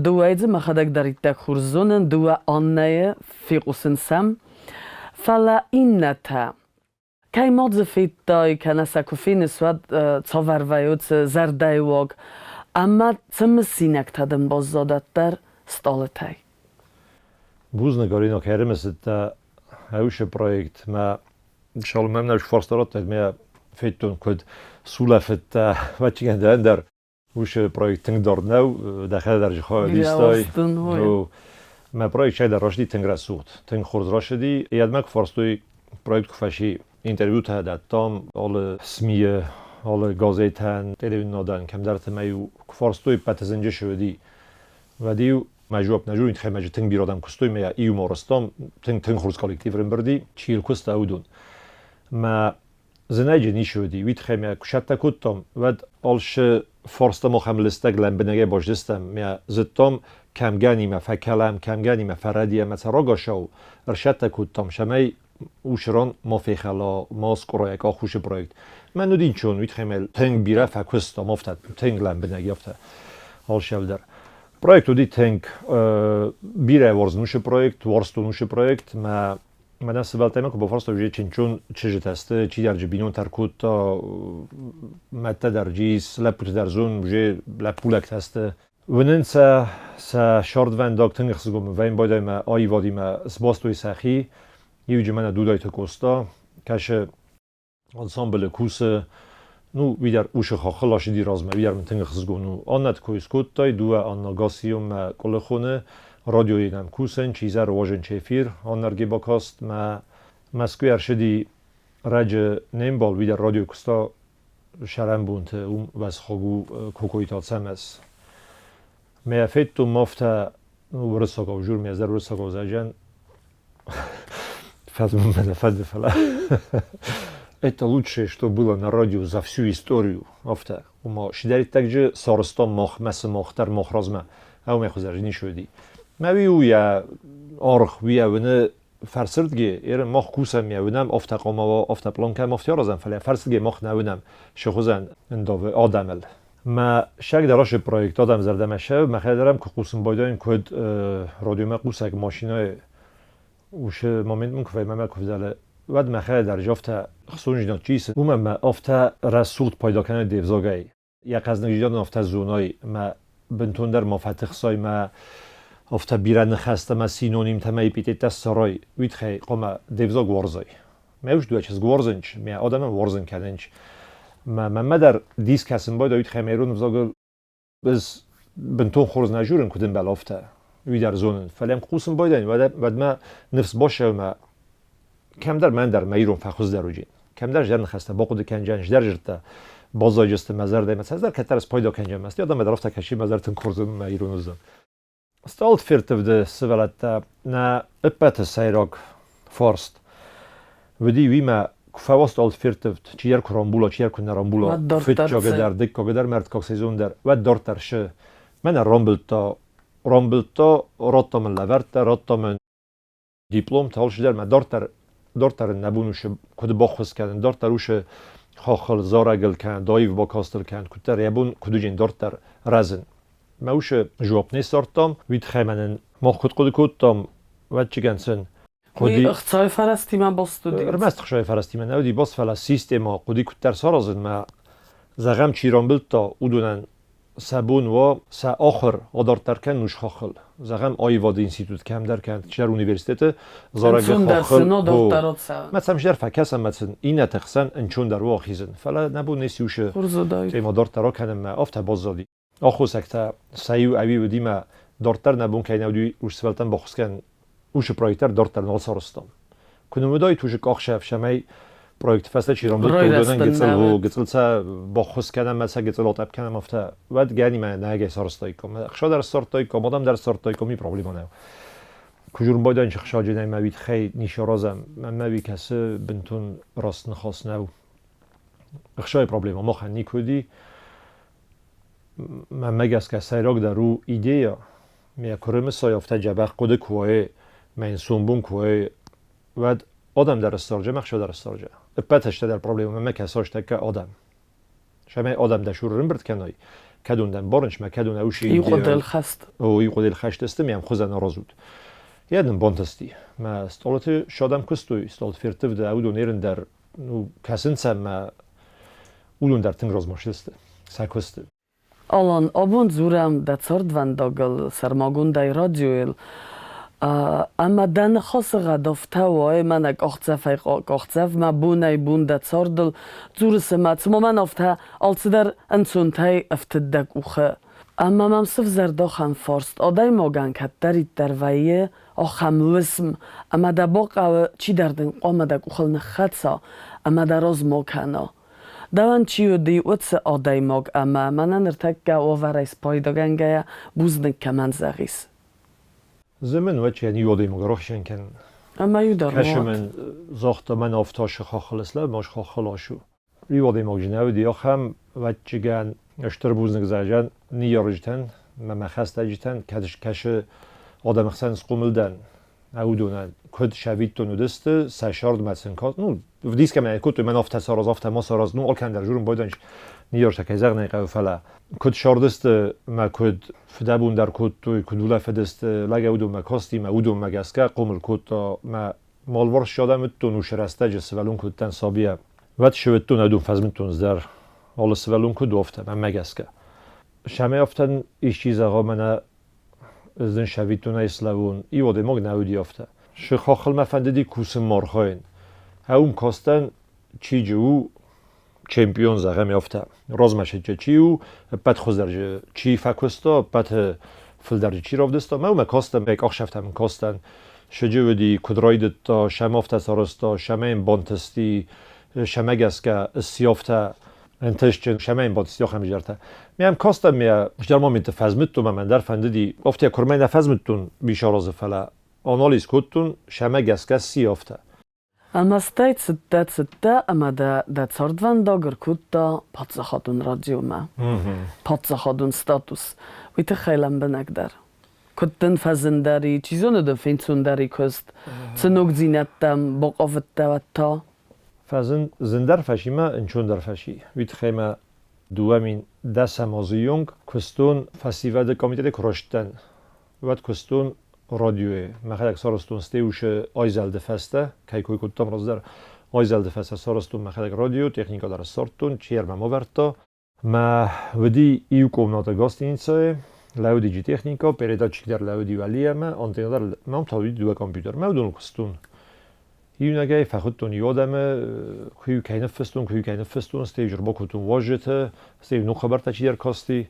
Дыууӕйы дзы мӕхӕдӕг дӕр иттӕг хорз зонын, дыууӕ Аннӕйы фехъусын сӕм. Фӕлӕ иннӕтӕ, кӕй ма дзы федтай, кӕнӕ сӕ куы феныс, уӕд цавӕр вӕййы уыцы зӕрдӕйы уаг ӕмӕ цы мысинӕгтӕ дын баззад ӕддӕр стъалытӕй? Бузныг, Арина, кӕй ӕрымысыдтӕ ӕусы проектмӕ. Шалмӕм нӕ фарста радтай, мӕ федтон, куыд сулӕфыдтӕ, ӕвӕццӕгӕн дӕ ӕндӕр уыцы проект тынг дард нӕу, дӕхӕдӕг дӕр листай. Мӕ проект чайдӕр рацыди тынг рӕсугъд, тынг хорз рацыди. Йӕдмӕ куы фарстой, проект куы фӕци, интервьютӕ дӕттам алы СМИ-йы, алы газетӕн, телеуынынадӕн, кӕмдӕрты мӕ-иу куы фарстой, ппӕты зынджы цы уыди, уӕд-иу мӕ жуапп нӕ зонин, тыххӕй мӕ тынг бирӕ адӕм куыстой, мӕ иумӕ арӕзтам, тынг тынг хорз коллектив ӕрӕмбырди, чи йыл куыста, уыдон. Мӕ зынӕджы ницы уыди, уый тыххӕй мӕ куы сӕттӕ кодтам, уӕд алцы фарстам ахӕм лыстӕг лӕмбынӕгӕй баздыстӕм, мӕ зыдтам, кӕмгӕнимӕ фӕкӕлӕм, кӕмгӕнимӕ фӕрӕдийӕм, ӕмӕ сӕ рагацау ӕрсӕттӕ кодтам, цӕмӕй уыцы ран ма фехӕла, ма скъуыра йӕ къахусы проект. Мӕн уыди нчон, уый тыххӕй мӕ тынг бирӕ фӕкуыстам, афтӕ тынг лӕмбынӕг, афтӕ алцӕуыл дӕр. Проект уыди тынг бирӕ уарзын уыцы проект, уарзтон уыцы проект, мӕ мӕнӕ сывӕллӕттӕ куы бафарстой, уже чынчон чызджытӕ сты, чидӕр бинонтӕ ӕркодта, мӕдтӕ дӕр джис, лӕппутӕ дӕр зон, уже лӕппулӕгтӕ сты. Уынын сӕ сӕ сӕрдвӕндаг тынг ӕхсызгон мын вӕййын байдайы мӕ аивадимӕ сбастой сӕхи. Иуджы мӕнӕ Дудайты Къоста кӕсы ансамблы кусы. Ну, уый дӕр усы хаххыл ацыди размӕ, уый дӕр мын тынг ӕхсызгон у. Аннӕты кой скодтай, дыууӕ Анна Гассионмӕ Къуылыхоны, радиойы нӕм кусын, чизӕр уазын чефир, Аннӕрге бакаст мӕ Мӕскуыйӕ ӕрсыди раджы не мбал, уый дӕр радиойы куыста сӕрӕнбонты, уым уӕзхъуаг у Кокойты Ацӕмӕз. Мӕ федтон мафтӕ уырыссагау жур, мӕ зӕр уырыссагау зӕджӕн фӕзмын мӕ фӕнды, фӕлӕ это лучшее, что было на радио за всю историю. Афтӕ. Ума шидӕриддӕгджы сарыстон мах, мӕ цы мах дӕр мах размӕ. Ау мӕ хуызӕр ничи Мӕ уый у йӕ аргъ, уый йӕ уыны фӕрсырдге, ерын мах кусӕм йӕ уынӕм, афтӕ хъуамӕ афтӕ пълан кӕм афтӕ аразӕм, фӕлӕ фӕрсырдге мах нӕ уынӕм, шы хуызӕн ндавы адӕмыл. Мӕ сӕг дӕр ашы проект адӕм зӕрдӕмӕ сӕ, мӕхӕдӕрӕм куы хъусын байдайын, куыд радиомӕ хъусӕг машинӕйы уышы момент мын куы вӕййы, мӕ куы взӕлы, уӕд мӕхӕдӕр афтӕ хцонжинад чи исы, уымӕн мӕ афтӕ рӕсугъд пайда кӕны де взагӕй. Йӕ хъӕздыгдзинадӕн афтӕ зоной мӕ бынтондӕр ма фӕтыхсой мӕ афтӕ бирӕ ныхӕстӕ мӕ синонимтӕ мӕ эпитеттӕ ссарой, уый тыххӕй хъуамӕ де взаг уарзай. Мӕ ус дыууӕ чызг уарзынч, мӕ адӕмӕн уарзын кӕнынч. Мӕ мӕнмӕ дӕр дис кӕсын байдайы, уый тыххӕй мӕ ирон ӕвзагыл ӕз бынтон хорз нӕ журын, куыд ӕмбӕлы, афтӕ. Уый дӕр зонын. Фӕлӕ йӕм хъусын байдайын, уӕдмӕ ныфс басӕуы мӕ кӕмдӕр мӕн дӕр мӕ ирон фӕхуыздӕр уыджин. Кӕмдӕр зӕр ныхӕстӕ бахъуыды кӕнджан, здӕр зырдта баззайджысты мӕ зӕрдӕйы, мӕ цӕздӕр кӕддӕр спайда кӕнджан, мӕ стӕй дӕр афтӕ кӕси, мӕ зӕр тынг хорз мӕ ирон уыдзӕн. Стъалыферттывды сывӕллӕттӕ нӕ ӕппӕты сӕйраг фарст уыди уимӕ, куы фӕуа стъалыферттывд, чидӕр куы рамбула, чидӕр куы нӕ рамбула, фыццагы дӕр, дыккагы дӕр, мӕрдкаг сезон дӕр, уӕд дарддӕр шы. Мӕнӕ рамбылдта, рамбылдта, радта мын лӕвӕрттӕ, радта мын диплом алчидӕр мӕ дарддӕр дарддӕр ын нӕ бон усы куыд баххуыс кӕнын, дарддӕр усы хаххыл, зарӕгыл кӕнӕ даив бакастыл кӕнӕ куыддӕр йӕ бон куыд уыджын дарддӕр рӕзын. Мӕ усы жуапп не ссардтам, уый тыххӕй мӕнӕн мах куыд хъуыды кодтам, ӕвӕццӕгӕн сын Уый ӕхцайы фӕрӕзтимӕ баст уыди? Ӕрмӕст ӕхцайы фӕрӕзтимӕ нӕ уыди баст, фӕлӕ системӕ хъуыди куыддӕр саразын мӕ зӕгъӕм, чи рамбылдта, уыдонӕн сӕ бон уа сӕ ахуыр адарддӕр кӕнын ус хаххыл. Зӕгъӕм, аивады институт кӕмдӕр кӕнӕ чидӕр университеты зарӕгы хаххыл. Мӕ сӕм чидӕр фӕкӕсӕм ӕмӕ сын иннӕты хсӕн ӕнцондӕр у ахизын. Фӕлӕ нӕ бон не сиусы темӕ дарддӕр акӕнынмӕ, афтӕ баззади. Аххосӕгтӕ сӕ иу ӕви уыди мӕ дарддӕр нӕ бон кӕй нӕ уыди ус сывӕллӕттӕн баххуыс кӕнын, уыцы проект дӕр дарддӕр нал сарӕзтам. Куы нын уыдаид уыцы къахсӕф, цӕмӕй проекты фӕстӕ чи рамбылдта, уыдонӕн гыццыл гыццыл сӕ баххуыс кӕнӕм ӕмӕ сӕ гыццыл атъӕпп кӕнӕм, афтӕ, уӕд гӕнимӕ нӕгӕй сарӕзтаиккам. Ӕхца дӕр ссардтаиккам, адӕм дӕр ссардтаиккам, уый проблемӕ нӕу. Куы журн байдайын хсаджынӕй мӕ уый тыххӕй ницы аразӕм, мӕнмӕ уый кӕсы бынтон раст ныхас нӕу. Ӕхсайы проблемӕ махӕн никуы уыди. Мӕнмӕ гӕсгӕ сӕйрагдӕр у идея, Ме куырымысой афтӕ дзӕбӕх хъуыды куы уой, мӕ йын сомбон куы уой, уӕд адӕм дӕр ссарджа, мӕ хсӕв дӕр ссарджа. Ӕппӕт ӕстӕ дӕр проблемӕ мӕ кӕсой тӕккӕ адӕм. Сӕмӕй адӕм дӕ сур ӕрымбырд кӕной, кӕд уын дӕм барынч, мӕ кӕд уын ӕуси Иу хъуыдыл хӕст. О, иу хъуыдыл хӕст сты, ме ӕмхуызӕн аразут. Йӕ дын бантысти. Мӕ стъолыты садӕм куыстой, стъолыты ферттывды уыдон ерын дӕр, ну, кӕсынц ӕмӕ уыдон дӕр тынг размӕ сты сӕ куысты. Алан, абон дзурӕм дӕ цардвӕндагыл, сӕрмагондӕй радиойыл. Ӕмӕ дӕ ныхасы гъӕд афтӕ уайы, мӕнӕ къахдзӕфӕй къахдзӕфмӕ, бонӕй-бон дӕ цардыл дзурыс ӕмӕ цыма мӕн афтӕ алцыдӕр ӕнцонтӕй ӕфтыд дӕ къухы. Ӕмӕ мӕм сывзӕрд ахӕм фарст: адӕймагӕн кӕддӕриддӕр вӕййы ахӕм уысм, ӕмӕ дӕ бахъӕуы, чидӕр дын хъуамӕ дӕ къухыл ныххӕца ӕмӕ дӕ размӕ кӕна. Дӕуӕн чи уыди, уыцы адӕймаг ӕмӕ мӕнӕ ныртӕккӕ уавӕрӕй спайдагӕнгӕйӕ бузныг кӕмӕн зӕгъис? Зымын уӕд чи иу адӕймаг рохсӕн кӕнын. Ӕмӕ иу дӕр Кӕсы мын, загъта мӕн афтӕ хаххыл слӕв, ма хаххыл ашу. Иу адӕймаг нӕ уыди ахӕм, ӕвӕццӕгӕн, стыр бузныг зӕгъӕн ныййарджытӕн мӕ мӕ хӕстӕджытӕн, кӕд кӕсы адӕмы хсӕн схъомыл дӕн. Уыдонӕн куыд сӕвиттон уыдысты, сӕ сӕрдмӕ сын ну, вдисгӕ мӕ кодтой, мӕн афтӕ сараз, афтӕ ма сараз, ну, алкӕмӕн дӕр журын байдайын ныййарджытӕ кӕй зӕгъын ӕй хъӕуы, фӕлӕ куыд сӕрдысты мӕ куыд фыдӕбон дӕр кодтой, куыд улӕфыдысты, лӕгӕй уыдонмӕ касти мӕ уыдонмӕ гӕсгӕ хъомыл кодта мӕ малварс адӕм уыдтон уыцы рӕстӕджы сывӕллон куы уыдтӕн сабийӕ, уӕд сывӕдтон ӕдон фӕзмыдтон дӕр, алы сывӕллон куыд у, афтӕ мӕнмӕ гӕсгӕ. Шӕмӕ афтӕ исчи зӕгъа, мӕнӕ ӕз дын сӕвиттонӕй слӕууон, иу адӕймаг нӕ уыди афтӕ. Сыхахыл мӕ фӕндыди кусын мархайын. Ӕуым кастӕн, чи джы у чемпион, зӕгъӕм, афтӕ. Размӕ сӕджы чи у, ӕппӕт хуыздӕр чи фӕкуыста, ӕппӕты фылдӕр чи равдыста. Мӕ уымӕ кастӕн, мӕ къахсӕфтӕм ын кастӕн. Сыджы уыди, куыд райдыдта, сӕм афтӕ сарӕзта, сӕмӕ йын бантысти, сӕмӕ гӕсгӕ сси афтӕ ӕнтыстджын, сӕмӕ йын бантысти ахӕм изӕртӕ. Ме ам кастӕн, ме стӕр моменты фӕзмыдтон, ӕмӕ ӕндӕр фӕндыди, афтӕ куырмӕй нӕ фӕзмыдтон бисаразы, фӕлӕ анализ кодтон, сӕмӕ гӕсгӕ сси афтӕ. Ӕмӕ стӕй цыдтӕ, цыдтӕ ӕмӕ дӕ дӕ цардвӕндаг ӕркодта паддзахадон радиомӕ. Паддзахадон статус. Уый тыххӕй лӕмбынӕгдӕр. Куыд дын фӕзындӕр и, чи зоны дын фенцондӕр и куыст, цы ногдзинӕдтӕм бахъавыдтӕ уӕд та? Фӕзын зындӕр фӕсимӕ ӕнцондӕр фӕси. Уый тыххӕй мӕ 2010 азы онг куыстон фӕсивӕды комитеты куы растдӕн, уӕд куыстон радиойы. Мӕхӕдӕг сарӕзтон Стеушы айзӕлды фӕстӕ, кӕй кой кодтам раздӕр, айзӕлды фӕстӕ сарӕзтон мӕхӕдӕг радио, техникӕ дӕр ссардтон, чермӕ ӕвӕрдта. Мӕ уыди иу комнатӕ гостиницӕйы, лӕудиджы техникӕ, передатчик дӕр лӕуди уӕлийӕмӕ, антеннӕ дӕр мӕм та уыди дыууӕ компьютер. Мӕ уыдон куыстон. Иунӕгӕй фӕхуыдтон иу адӕмы, куы-иу кӕй ныффыстон, куы-иу кӕй ныффыстон, стӕй ӕрбакодтон уазджыты, стӕй ног хабӕрттӕ чидӕр касти.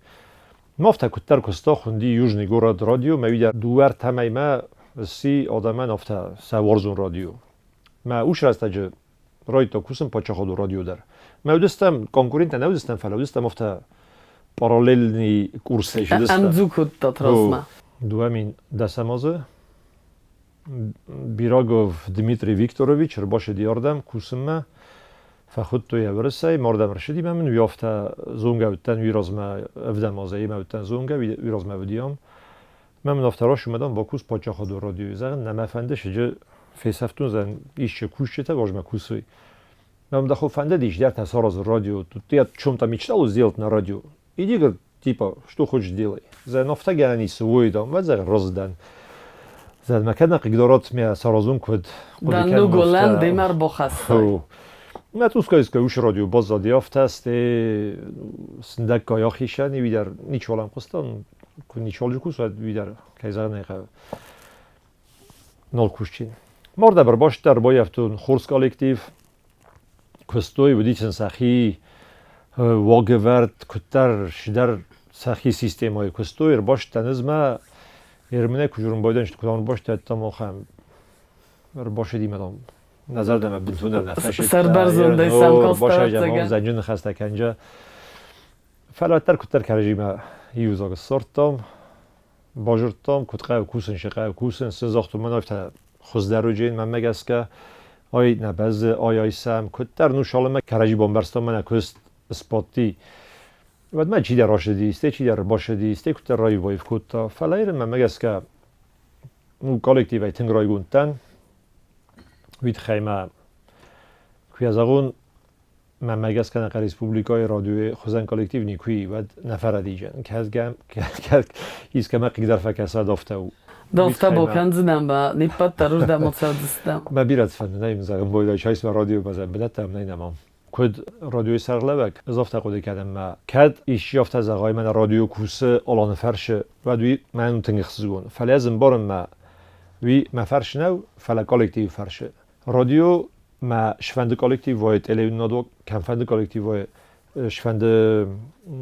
Афтӕ куыддӕр куыста, хуынди Южный город радио, мӕ уый дӕр дыууӕ-ӕртӕ мӕймӕ сси адӕмӕн афтӕ сӕ уарзон радио. Мӕ ус рӕстӕджы райдыдта кусын паддзахадон радио дӕр. Мӕ уыдыстӕм конкуренттӕ нӕ уыдыстӕм, фӕлӕ уыдыстӕм афтӕ параллельный курсӕй уыдыстӕм. Ӕмдзу кодтат размӕ. 2010 азы Бирагов Дмитрий Викторович ӕрбацыди ардӕм кусынмӕ. Фӕхуыдтой йӕ Уырысӕй, мардӕм ӕрцыди мӕ мын уый афтӕ зонгӕ уыдтӕн уый размӕ ӕвдӕм азӕй мӕ уыдтӕн зонгӕ, уый размӕ уыди ам. Мӕ мын афтӕ расумӕдам бакус паддзахадон радиойы. Зӕгъын, нӕ мӕ фӕнды сыджы фесӕфтон, зӕгъын, исчи кусджытӕ размӕ кусой. Мӕм дӕ фӕндыдис дӕр саразын радио. Тут ты о чем-то мечтал сделать на радио. Иди, говорит, типа, что хочешь делай. Зӕгъын, афтӕ гӕнӕн ис, уой, дам, уӕд зӕгъын, разы дӕн. Зӕгъын, мӕ кӕд нӕ хъыгдарат, мӕ саразун куыд хъуыды кӕнын. Ныгуылӕн демӕ ӕрбахӕссай. Мӕ тускайскай уыцы радио баззади афтӕ, стӕй сындӕггай ахицӕн, уый дӕр ничиуал ӕм хъуыстон, куы ничиуал кусы, уӕд уый дӕр, кӕй зӕгъын ӕй хъӕуы, нал кусджын. Мордӕ ӕрбаст ӕрбаййӕфтон хорз коллектив, куыстой, уыди сын сӕхи уагӕвӕрд, куыддӕр сидӕр сӕхи системӕйы куыстой, ӕрбастӕн ӕз мӕ Ерминӕ куы журын байдӕн, куы ӕрбастӕттам ахӕм ӕрбасыди мӕ дам нӕ зӕрдӕмӕ бынтондӕр нӕ фӕсидта. Сӕрбӕрзондӕй сӕм каста. Зӕнджы ныхӕстӕ кӕнджы. Фӕлӕ уӕддӕр куыддӕр кӕрӕдзимӕ иу дзаг ссардтам, базыдтам, куыд хъӕуы кусын, цы хъӕуы кусын, цы загътон мӕн афтӕ хуыздӕр уыджын мӕнмӕ гӕсгӕ, ай нӕ бӕззы, ай айсӕм, куыддӕр ну шалымӕ кӕрӕдзи бамбӕрстам мӕнӕ куыст сбадти. Уӕдмӕ чидӕр рацыди, стӕй чидӕр басыди, стӕй куыддӕр раив-баив кодта. Фӕлӕ ирын мӕнмӕ гӕсгӕ ну, коллективӕй тынг райгонд дӕн. Уый тыххӕй мӕ куы йӕ зӕгъон, мӕнмӕ гӕсгӕ нӕ республикӕйы радиойы хуызӕн коллектив никуы уӕд нӕ фӕрӕдиджын. Кӕд искӕмӕ хъыгдӕр фӕкӕсӕд, афтӕ у. Дӕфтӕ бакӕндзынӕн ба, не ппӕт дӕр уырдӕм ацӕудзыстӕм. Мӕ бирӕ фӕнды, нӕ йын зӕгъын, бойдӕй чайсмӕ радио базӕн бынӕттӕм нӕй нӕма. Куыд радиойы сӕргълӕууӕг, ӕз афтӕ хъуыды кӕнын, мӕ кӕд исчи афтӕ зӕгъай, мӕнӕ радио кусы Аланы фӕрсы, уӕд уый мӕн у тынг ӕхсызгон. Фӕлӕ ӕз ӕмбарын, мӕ уый мӕ фарс нӕу, фӕлӕ коллективы фарсы. Радио мӕ сфӕнды коллектив вӕййы, телеуынынад кӕмфӕнды коллектив вӕййы, сфӕнды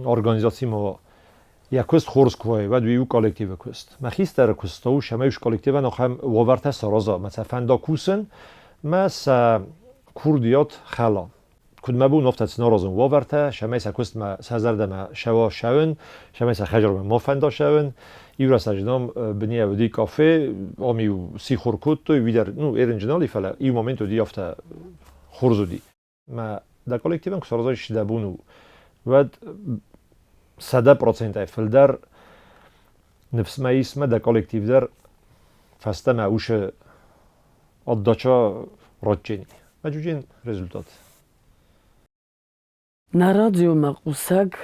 организацимӕ уа. Йӕ куыст хорз куы вӕййы, уӕд уый у коллективы куыст. Мӕ хистӕры куыст та у, цӕмӕй ус коллективӕн ахӕм уавӕртӕ сараза, мӕ сӕ фӕнда кусын, мӕ сӕ курдиат хӕла. Куыд мӕ бон, афтӕ сын аразын уавӕртӕ, цӕмӕй сӕ куыстмӕ сӕ зӕрдӕмӕ сӕуа сӕуын, цӕмӕй сӕ хӕдзармӕ ма фӕнда сӕуын. Иу рӕстӕджы дам быны уыди кафе, ам-иу сихор кодтой, уый дӕр, ну, ерынджы нал и, фӕлӕ иу момент уыди афтӕ хорз уыди. Мӕ дӕ коллективӕн куы саразай дӕ бон у, уӕд 100%-ӕй фылдӕр ныфсмӕ ис мӕ дӕ коллектив дӕр фӕстӕмӕ усы отдача ратджени. Мӕджуджин результат. Нӕ радиомӕ хъусӕг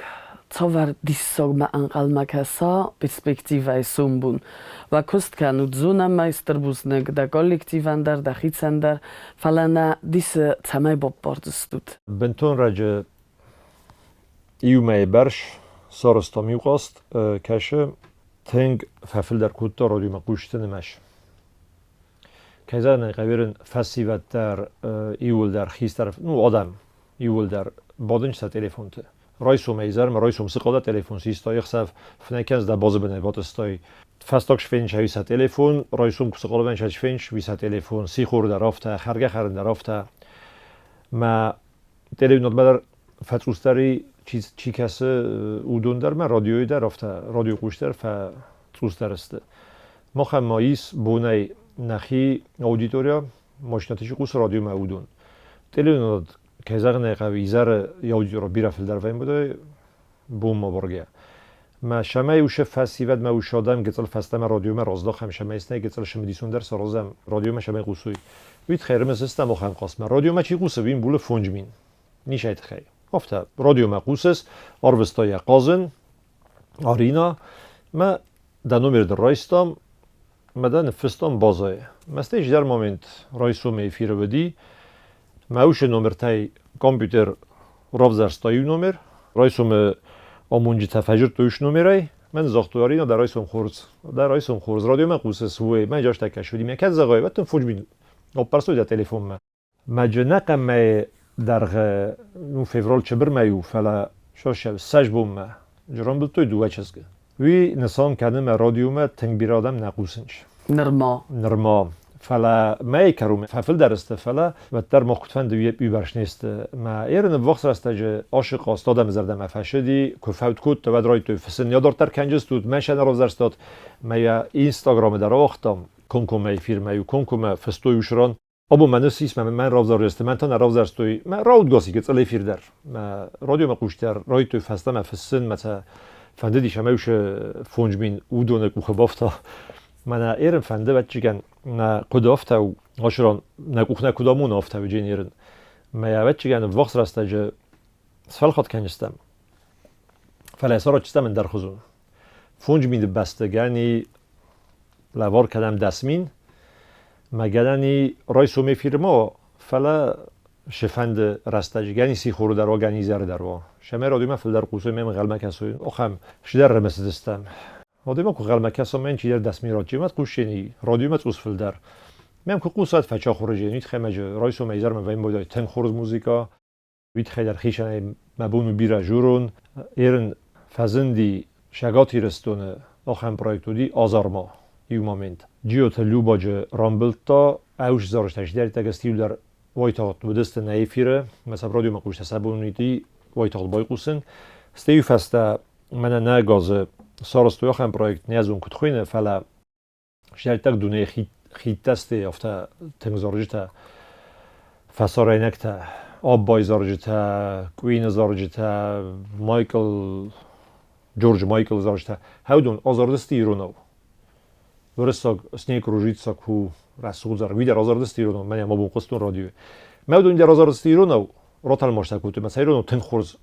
цавӕр диссагмӕ ӕнхъӕлмӕ кӕса перспективӕйы сомбон? Уӕ куыст кӕнут зонӕм стыр бузныг дӕ коллективӕн дӕр, дӕхицӕн дӕр, фӕлӕ нӕ дисы цӕмӕй баппардзыстут? Бынтон раджы иу мӕйы бӕрц Сарӕзтам иу хъазт, кӕсы, тынг фӕфылдӕр кодта радиомӕ хъусджыты нымӕц. Кӕй зӕгъын ӕй хъӕуы, фӕсивӕд дӕр иууылдӕр хистӕр, ну, адӕм иууылдӕр бадынц сӕ телефонты. Райсомӕй изӕрмӕ, райсом сыкъа телефон систай, ӕхсӕв фынӕй кӕныс дӕ базы бынӕй батъыстай. Фӕстаг сфенчӕй сӕ телефон, райсом куы сыкъа венчӕй сфенч, уый сӕ телефон, сихор дӕр афтӕ, хӕргӕ-хӕрын дӕр афтӕ. Мӕ телеуынадмӕ дӕр фӕцъусдӕр чи, чи кӕсы, уыдон дӕр мӕ радиойы дӕр афтӕ, радиохъус дӕр фӕцъусдӕр сты. Махӕн ма ис бонӕй нӕхи аудитория, машинӕты чи хъусы радиомӕ, уыдон. Телеуынад, кӕй зӕгъын ӕй хъӕуы, изӕры аудитория бирӕ фылдӕр вӕййы бонмӕ бӕргӕ. Мӕ сӕмӕй уышы фӕсивӕд мӕ уышы адӕм гыцъыл фӕстӕмӕ радиомӕ раздахӕм, сӕмӕй снӕй гыцъыл цымыдисондӕр саразӕм, радиомӕ сӕмӕй хъусой. Уый тыххӕй ӕрымысыстӕм ахӕм хъазтмӕ. Радиомӕ чи хъусы, уый мбулы 5000. Ничӕй тыххӕй. Афтӕ, радиомӕ хъусыс, арвыста йӕ хъазын, Арина, мӕ дӕ номер дын райстам, мӕ дӕ ныффыстам базӕйы. Мӕ стӕй чидӕр момент райсомы эфиры уыди, мӕ усы номертӕй компьютер равзӕрста иу номер, райсомы амонджытӕ фӕзырдтой уышы номерӕй, мӕн загътой, Арина, дӕ райсом хорз, дӕ райсом хорз, радиомӕ хъусыс, уый, мӕн джастӕ кӕс уыди, мӕ кӕд зӕгъай, уӕд дын 5000 аппӕрстой дӕ телефонмӕ. Мӕ ӕнӕхъӕн дӕргъы, ну, февраль чыбырмӕ у, фӕлӕ сосӕ ссӕдз бонмӕ рамбылдтой дыууӕ чызгы. Уый нысан кӕны мӕ радиомӕ тынг бирӕ адӕм нӕ хъусынц. Нырма. Нырма. Фӕлӕ мӕйы кӕронмӕ фӕфылдӕр сты, фӕлӕ уӕддӕр мах куыд фӕнды, уый бӕрц не сты. Мӕ еры ӕввахс рӕстӕджы ашы хъаст адӕмы зӕрдӕмӕ фӕсыди, куы фӕуд кодта, уӕд райдыдтой фыссын. Йӕ дарддӕр кӕнджыстут, мӕ сӕ нӕ равзӕрстат, мӕ йӕ Инстаграмы дӕр ауагътам, комкоммӕ эфирмӕ-иу комкоммӕ фыстой уышы ран. Абон мӕ ныфс ис, мӕн равзарджысты, мӕн та нӕ равзӕрстой. Мӕ раудгас гыццыл эфир дӕр. Мӕ радиомӕ хъустӕ райдыдтой фӕстӕмӕ фыссын, мӕ сӕ фӕндыдис ӕмӕ уышы 5000 уыдоны къухы бафта. Мӕнӕ ерын фӕнды, ӕвӕццӕгӕн, нӕ хъуыды афтӕ у, ацы ран нӕ къух нӕ куыд амоны, афтӕ у Джен ерын. Мӕ ӕвӕццӕгӕн, ӕввахс рӕстӕджы сфӕлхатт кӕнджыстӕм. Фӕлӕ саразджыстӕм ӕндӕрхуызон. 5000 бӕсты гӕни лӕвар кӕнӕм 10 000, мӕ гӕнӕни райсом эфирмӕ, фӕлӕ шефӕнды рӕстӕджы гӕни сихоры дӕр уа, гӕни изӕры дӕр уа. Сӕмӕй радиомӕ фылдӕр хъусой, мӕм ӕнхъӕлмӕ кӕсой. Ахӕм чидӕр ӕрымысыдыстӕм. Радиомӕ куы ӕнхъӕлмӕ кӕсӕм, мӕн чидӕр 10 000 радиомӕ хъусджени, радиомӕ цъус фылдӕр. Мӕм куы хъусат фӕчахуыры жен, уый тыххӕй мӕ райсомӕй изӕрмӕ вӕййы тынг хорз музыка, Уый тыххӕй дӕр хицӕнӕй мӕ бон у бирӕ журон. Ерын фӕзынди Цӕгат Ирыстоны ахӕм проект уыди Азарма иу момент. Джиоты Любаджы рамбылдта, ӕвзт зарджытӕ чидӕриддӕр стилдӕр уайтагъд уыдысты нӕ эфиры, мӕ сӕ радиомӕ хъустӕ сӕ бон уыди уайтагъд байхъусын. Стӕй фӕстӕ мӕнӕ нӕ газы сарӕзтой ахӕм проект, не зон куыд хуыйны, фӕлӕ Сӕрттаг дунейы хидтӕ сты афтӕ тынг зарджытӕ, фӕсарӕйнӕгтӕ, Аббайы зарджытӕ, Куины зарджытӕ, Майкл, Джордж Майклы зарджытӕ. Хӕуыдон азардысты иронау. Уырыссаг «Снег кружится» ку рӕсугъд зарӕг. Уый дӕр азардысты иронау, мӕнӕ мӕ бон хъуыстон радиойы. Мӕ уыдон дӕр азардысты иронау, ратӕлмацтӕ кодтой, мӕ сӕ иронау тынг хорз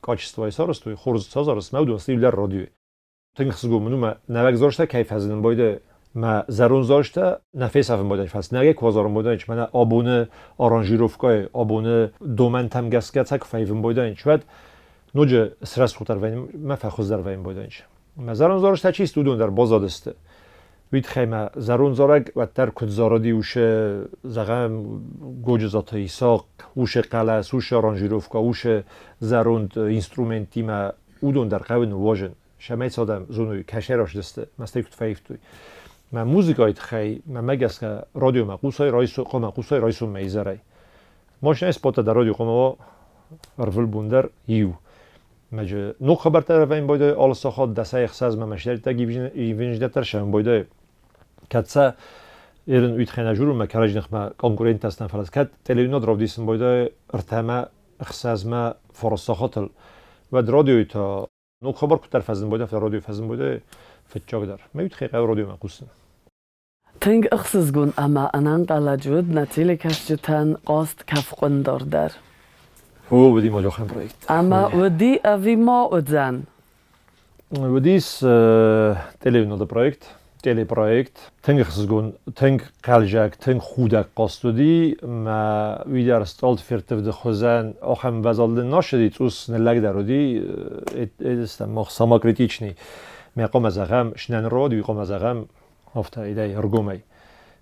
качествойы сарӕзтой, хорз сазарыс, мӕ уыдон сты иу дӕр радиойы. Тынг ӕхсызгон мын у, мӕ нӕуӕг зарджытӕ кӕй фӕзынын байдайы, мӕ зӕронд зарджытӕ нӕ фесафын байдайы, фӕлӕ нӕуӕгӕй куы азарын байдайын, мӕнӕ абоны аранжировкӕйы, абоны домӕнтӕм гӕсгӕ сӕ куы фӕивын байдайын, уӕд ноджы срӕсугъддӕр вӕййын, мӕ фӕхуыздӕр вӕййын байдайын. Мӕ зӕронд зарджытӕ чи сты, уыдон дӕр баззадысты. Уый тыххӕй мӕ зӕронд зарӕг уӕддӕр куыд зарыди уышы, зӕгъӕм, Годжызаты Исахъ, уышы хъӕлӕс, уышы аранжировкӕ, уышы зӕронд инструменттимӕ уыдон дӕр хъӕуы ныууазын, цӕмӕй цадӕм зоной, кӕсӕй растысты, мӕ стӕй куыд фӕивтой. Мӕ музыкайы тыххӕй мӕмӕ гӕсгӕ радиомӕ хъусай, хъуамӕ хъусай райсоммӕ изӕрӕй. Машинӕйы споттӕ дӕр радио хъуамӕ уа ӕрвылбон дӕр иу. Мӕджы ног хабӕрттӕ ӕрвӕйын байдайы алы сахат 10-ӕй 6-мӕ машинӕтӕ ивинждӕттӕ сӕм байдайы. Кӕд сӕ ерын уый тыххӕй нӕ журын мӕ кӕрӕдзи ныхмӕ конкуренттӕ стӕм, фӕлӕ кӕд телеуынад равдисын байдайы 3-мӕ 6-мӕ фараст сахатыл, уӕд радиойы та ног хабар куыддӕр фӕзын байдайы, афтӕ радио фӕзын байдайы фыццагдӕр. Мӕ уый тыххӕй хъӕуы радиомӕ хъусын. Тынг ӕхсызгон ӕмӕ ӕнӕнхъӕлӕджы уыд нӕ телекӕсджытӕн хъазт кӕфхъуындар дӕр. О, уыди ма ахӕм проект. Ӕмӕ уыди ӕви ма уыдзӕн? Уыдис телеуынады проект. Телепроект. Тынг ӕхсызгон, тынг хъӕлдзӕг, тынг худӕг хъазт уыди. Мӕ уый дӕр стъалд-ферттывды хуызӕн ахӕм ӕмвӕзадыл нӕ ссыди, цъус ныллӕгдӕр уыди. Эдыстӕм мах самокритичный. Мӕ хъуамӕ зӕгъӕм, снӕнрод, уый хъуамӕ зӕгъӕм, афтӕ идӕй ӕргомӕй.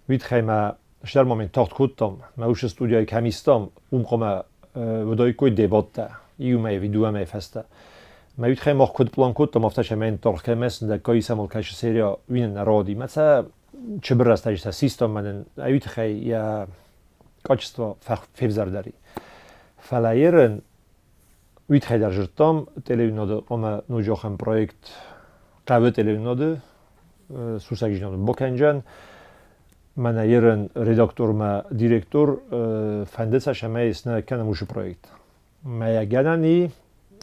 Уый тыххӕй мӕ стӕр момент тагъд кодтам. Мӕ уыцы студияйы кӕм истам, уым хъуамӕ уыдаиккой дебаттӕ иу мӕй ӕви 2 мӕйы фӕстӕ. Мӕ уый тыххӕй мах куыд план кодтам, афтӕ сӕ мӕн даргъ кӕм сындӕггай исӕм кӕсы серия уый нын нӕ рауади. Мӕ сӕ чыбыр рӕстӕджы сӕ систам мӕнӕн уый тыххӕй йӕ качество февзӕрдӕр и. Фӕлӕ ерын уый тыххӕй дӕр зыдтам, телеуынады ӕмӕ ноджы ахӕм проект хъӕуы телеуынады сусӕгдзинады бакӕнджан. Мӕнӕ ерын редактормӕ директор фӕнды сӕ цӕмӕй снӕ кӕнӕм уыцы проект. Мӕ гӕнӕн и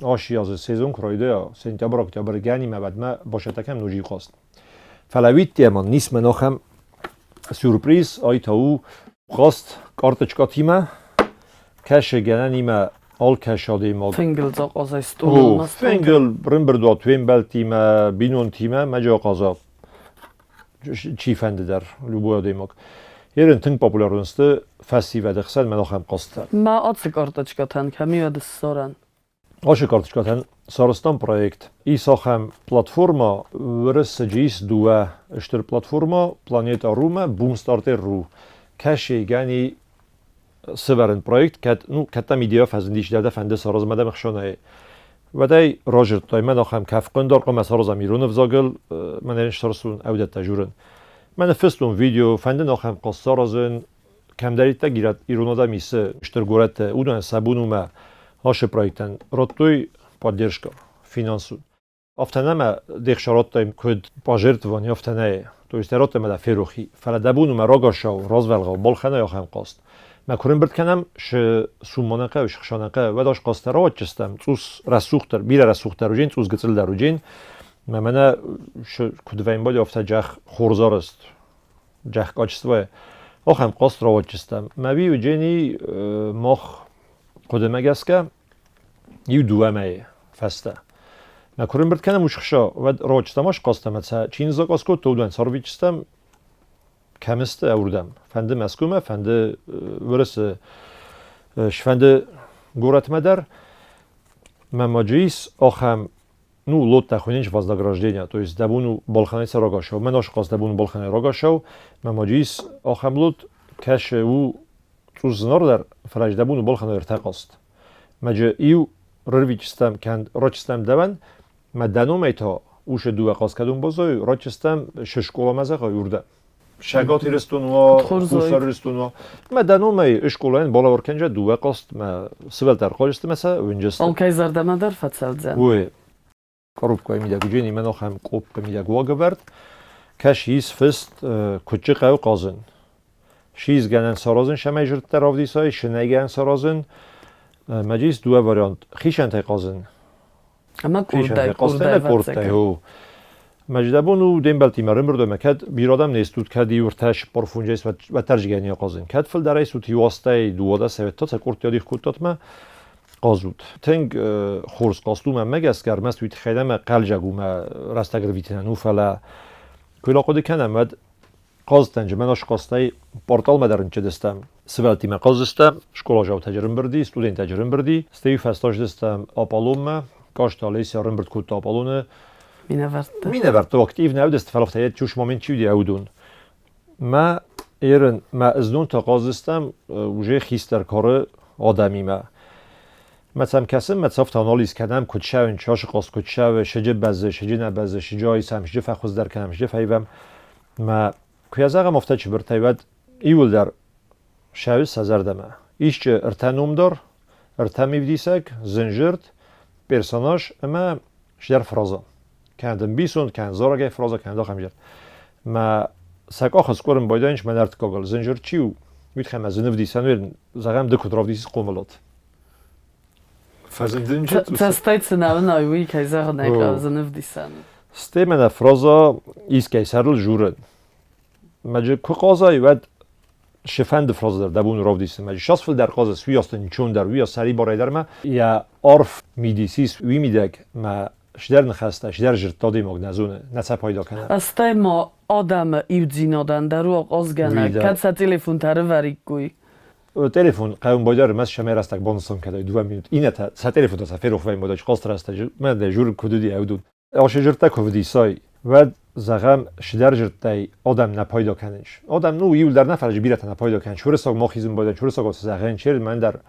ащи азы сезон куы райдайа, сентябрь-октябрь гӕнимӕ уӕдмӕ бацӕттӕ кӕнӕм ноджы иу хъазт. Фӕлӕ уидтӕ нисмӕ ахӕм сюрприз, ай та у хъазт карточкатимӕ, кӕсы гӕнӕнимӕ алкӕцы адӕймаг. Фынгыл захъазай стъолыл. Фынгыл рымбырдуат фембӕлдтимӕ, бинонтимӕ мӕ ахъаза чи фӕнды дӕр, любой адӕймаг. Ерын тынг популярон сты фӕсивӕды хсӕн мӕн ахӕм хъазтӕ. Мӕ ацы карточкатӕн кӕм и уӕд ссарӕн? Ацы карточкатӕн сарӕзтам проект. Ис ахӕм платформа, Уырыссаджы ис дыууӕ стыр платформа, Планета Ру-мӕ, Boomstarter Ru. Кӕсы гӕни сывӕрын проект, кӕд, ну, кӕд там идея фӕзындис, дӕ фӕнды саразын адӕмы хсӕнӕй. Уӕдӕй разырдтай, мӕн ахӕм кӕфхъуындар хъуамӕ саразӕм ирон ӕвзагыл, мӕнӕн сарӕзтон ӕвдӕттӕ журын. Мӕ ныффыстон видео, фӕнды ахӕм хъаз саразын, кӕмдӕриддӕр ирон адӕм исы стыр горӕтты, уыдонӕн сӕ бон у мӕ ашы проектӕн радтой поддержка финансон. Афтӕ нӕмӕ де хсарадтай куыд пожертвование, афтӕ нӕ. То есть радтай мӕ дӕ ферохи. Фӕлӕ дӕ бон у мӕ рагацау, развӕлгъау балхӕнай ахӕм хъазт. Мӕ куы рымбырд кӕнӕм, шы суммӕ хъӕуы, схсанӕ хъӕуы, уӕд ас хъазтӕ рауадджыстӕм, цъус рӕсугъддӕр, бирӕ рӕсугъддӕр уыджен, цъус гыццылдӕр уыджен. Мӕ мӕнӕ куыд вӕййы, афтӕ джах хорз арӕзт, джах качествойы. Ахӕм хъазт рауадджыстӕм. Мӕ уый уыджени мах хъуыдымӕ гӕсгӕ иу-дыууӕ мӕйы фӕстӕ. Мӕ куы рымбырд кӕнӕм уыцы уӕд рочтӕм асхъазтам ӕмӕ сӕ чи ныззакъаз кодта, уыдон сӕрвитджыстӕм кӕм сты, уырдӕм. Фӕнды Мӕскуымӕ, фӕнды Уырысы, сфӕнды горӕтмӕ дӕр. Мӕ маджы ис ахӕм ну, лоттӕ хуынинч вознаграждение, то есть дӕ бон у балхӕнай сӕ рагацау. Мӕн асхъаз дӕ бон у балхӕнай рагацау. Мӕ маджы ис ахӕм лот, кӕсы у цъус зынаргъдӕр, фӕлӕ дӕ бон у балхӕнай ӕртӕ хъазт. Мӕджы иу рырвитджыстӕм кӕнд рачыстӕм дӕуӕн, мӕ дӕ номӕй та усы дыууӕ хъаз кӕдон баззайы, рачыстӕм шы скъоламӕ зӕгъай уырдӕм. Цӕгат Ирыстон уа, Хуссар Ирыстон уа. Мӕ дӕ номӕй скъолайӕн балӕвар кӕнджа дыууӕ хъазт, мӕ сывӕллӕттӕ ӕрхъазысты мӕ сӕ уынджысты. Алкӕй зӕрдӕмӕ дӕр фӕцӕудзӕн. Уый. Коробкӕйы мидӕг уыджен имӕ ахӕм къоппы мидӕг уагӕвӕрд. Кӕс ис фыст куыдджы хъӕуы хъазын. Сизгӕнӕн саразын сӕмӕй зырдтӕ равдисай, сынӕйгӕнӕн саразын. Мӕджис дыууӕ вариант. Хицӕнтӕй хъазын. Ӕмӕ къордӕй, къордӕй, къордтӕй, о. Мӕдждӕбон у де мбӕлттимӕ рымбырдомӕ, кӕд бирӕ адӕм не стут, кӕд иу ӕртӕ цыппар фунджӕй уӕддӕр не хъазын. Кӕд фылдӕрӕй стут иу астӕй 12 уӕд та сӕ къордтӕ адих кодтат мӕ хъазут. Тынг хорз хъазт у мӕнмӕ гӕсгӕ, ӕрмӕст уый тыххӕй нӕ мӕ хъӕлдзӕг у мӕ рӕстӕг ӕрвитынӕн у, фӕлӕ куы йыл ахъуыды кӕнӕм, уӕд хъазтӕн мӕн схъазтӕй порталмӕ дӕр нчыдыстӕм. Сывӕллӕттимӕ хъаздзыстӕм, скъоладзаутӕ ӕрымбырди, студенттӕ ӕрымбырди, стӕй фӕстӕздыстӕм Аполлонмӕ, каст Олеся ӕрымбырд кодта Аполлоны Минӕвӕртты. Минӕвӕртты активно ӕвдыст, фӕлӕ афтӕ чус момент чи уыди уыдон. Мӕ ерын, мӕ знон та хъаздзыстӕм уже хистӕр кары адӕмимӕ. Мӕ сӕм кӕсын, мӕ цӕфтӕ анализ кӕнӕм, куыд сӕуын, часы хъаз куыд сӕуы, сыджы бӕззы, сыджы нӕ бӕззы, сыджы айсӕм, сыджы фӕхуыздӕр кӕнӕм, сыджы фӕивӕм. Мӕ куы йӕ зӕгъӕм афтӕ чыбыртӕй, уӕд иуылдӕр сӕуы сӕ зӕрдӕмӕ. Исчи ӕртӕ номдар, ӕртӕ мивдисӕг, зынзырд, персонаж ӕмӕ чидӕр фраза. Кӕнӕ ӕмбисонд, кӕнӕ зарӕгӕй фраза, кӕнӕ ахӕм зӕрд. Мӕ сӕ къахы скъуырын байдайынц мӕ ӕртыккагыл. Зынзырд чи у, уый тыххӕй мӕ зын ӕвдисӕн зӕгъӕм, ды куыд равдисыс хъомылад. Фӕзындынджы Цӕстӕй цы нӕ уынай, уый, кӕй зӕгъын ӕй хъӕуы, зын ӕвдисӕн. Стӕй мӕнӕ фраза искӕй сӕрыл журын. Мӕджы куы хъазай, уӕд шефӕнды фраза дӕр дӕ бон равдисын. Мӕджы шас фылдӕр хъазыс, уый астын ничон дӕр, уый сӕрибарӕй дӕр мӕ йӕ арф мидис ис, уый мидӕг мӕ Сидӕр ныхӕстӕ, сидӕр зырдта адӕймаг нӕ зоны, нӕ сӕ пайда кӕны. Стӕй ма адӕмы иудзинадӕн дӕр у ахъазгӕнӕг, кӕд сӕ телефонтӕ ӕрывӕриккой. Телефон хъӕуын байдӕр мӕ сӕмӕй рӕстӕг банысан кӕдай 2 минут. Иннӕтӕ сӕ телефонтӕ сӕ ферох вӕййын байдӕй хъазты рӕстӕджы. Мӕ дӕ жур куыд уыди ӕвдун. Ӕхсӕз жырдтӕ куы вдисай, уӕд, зӕгъӕм, сидӕр жырдтӕй адӕм нӕ пайда кӕнынц. Адӕм, ну, иуылдӕр нӕ, фӕлӕ бирӕтӕ нӕ пайда кӕнынц. Уырыссаг ма хизын байдайынц, уырыссаг зӕгъӕн, чер мӕн дӕр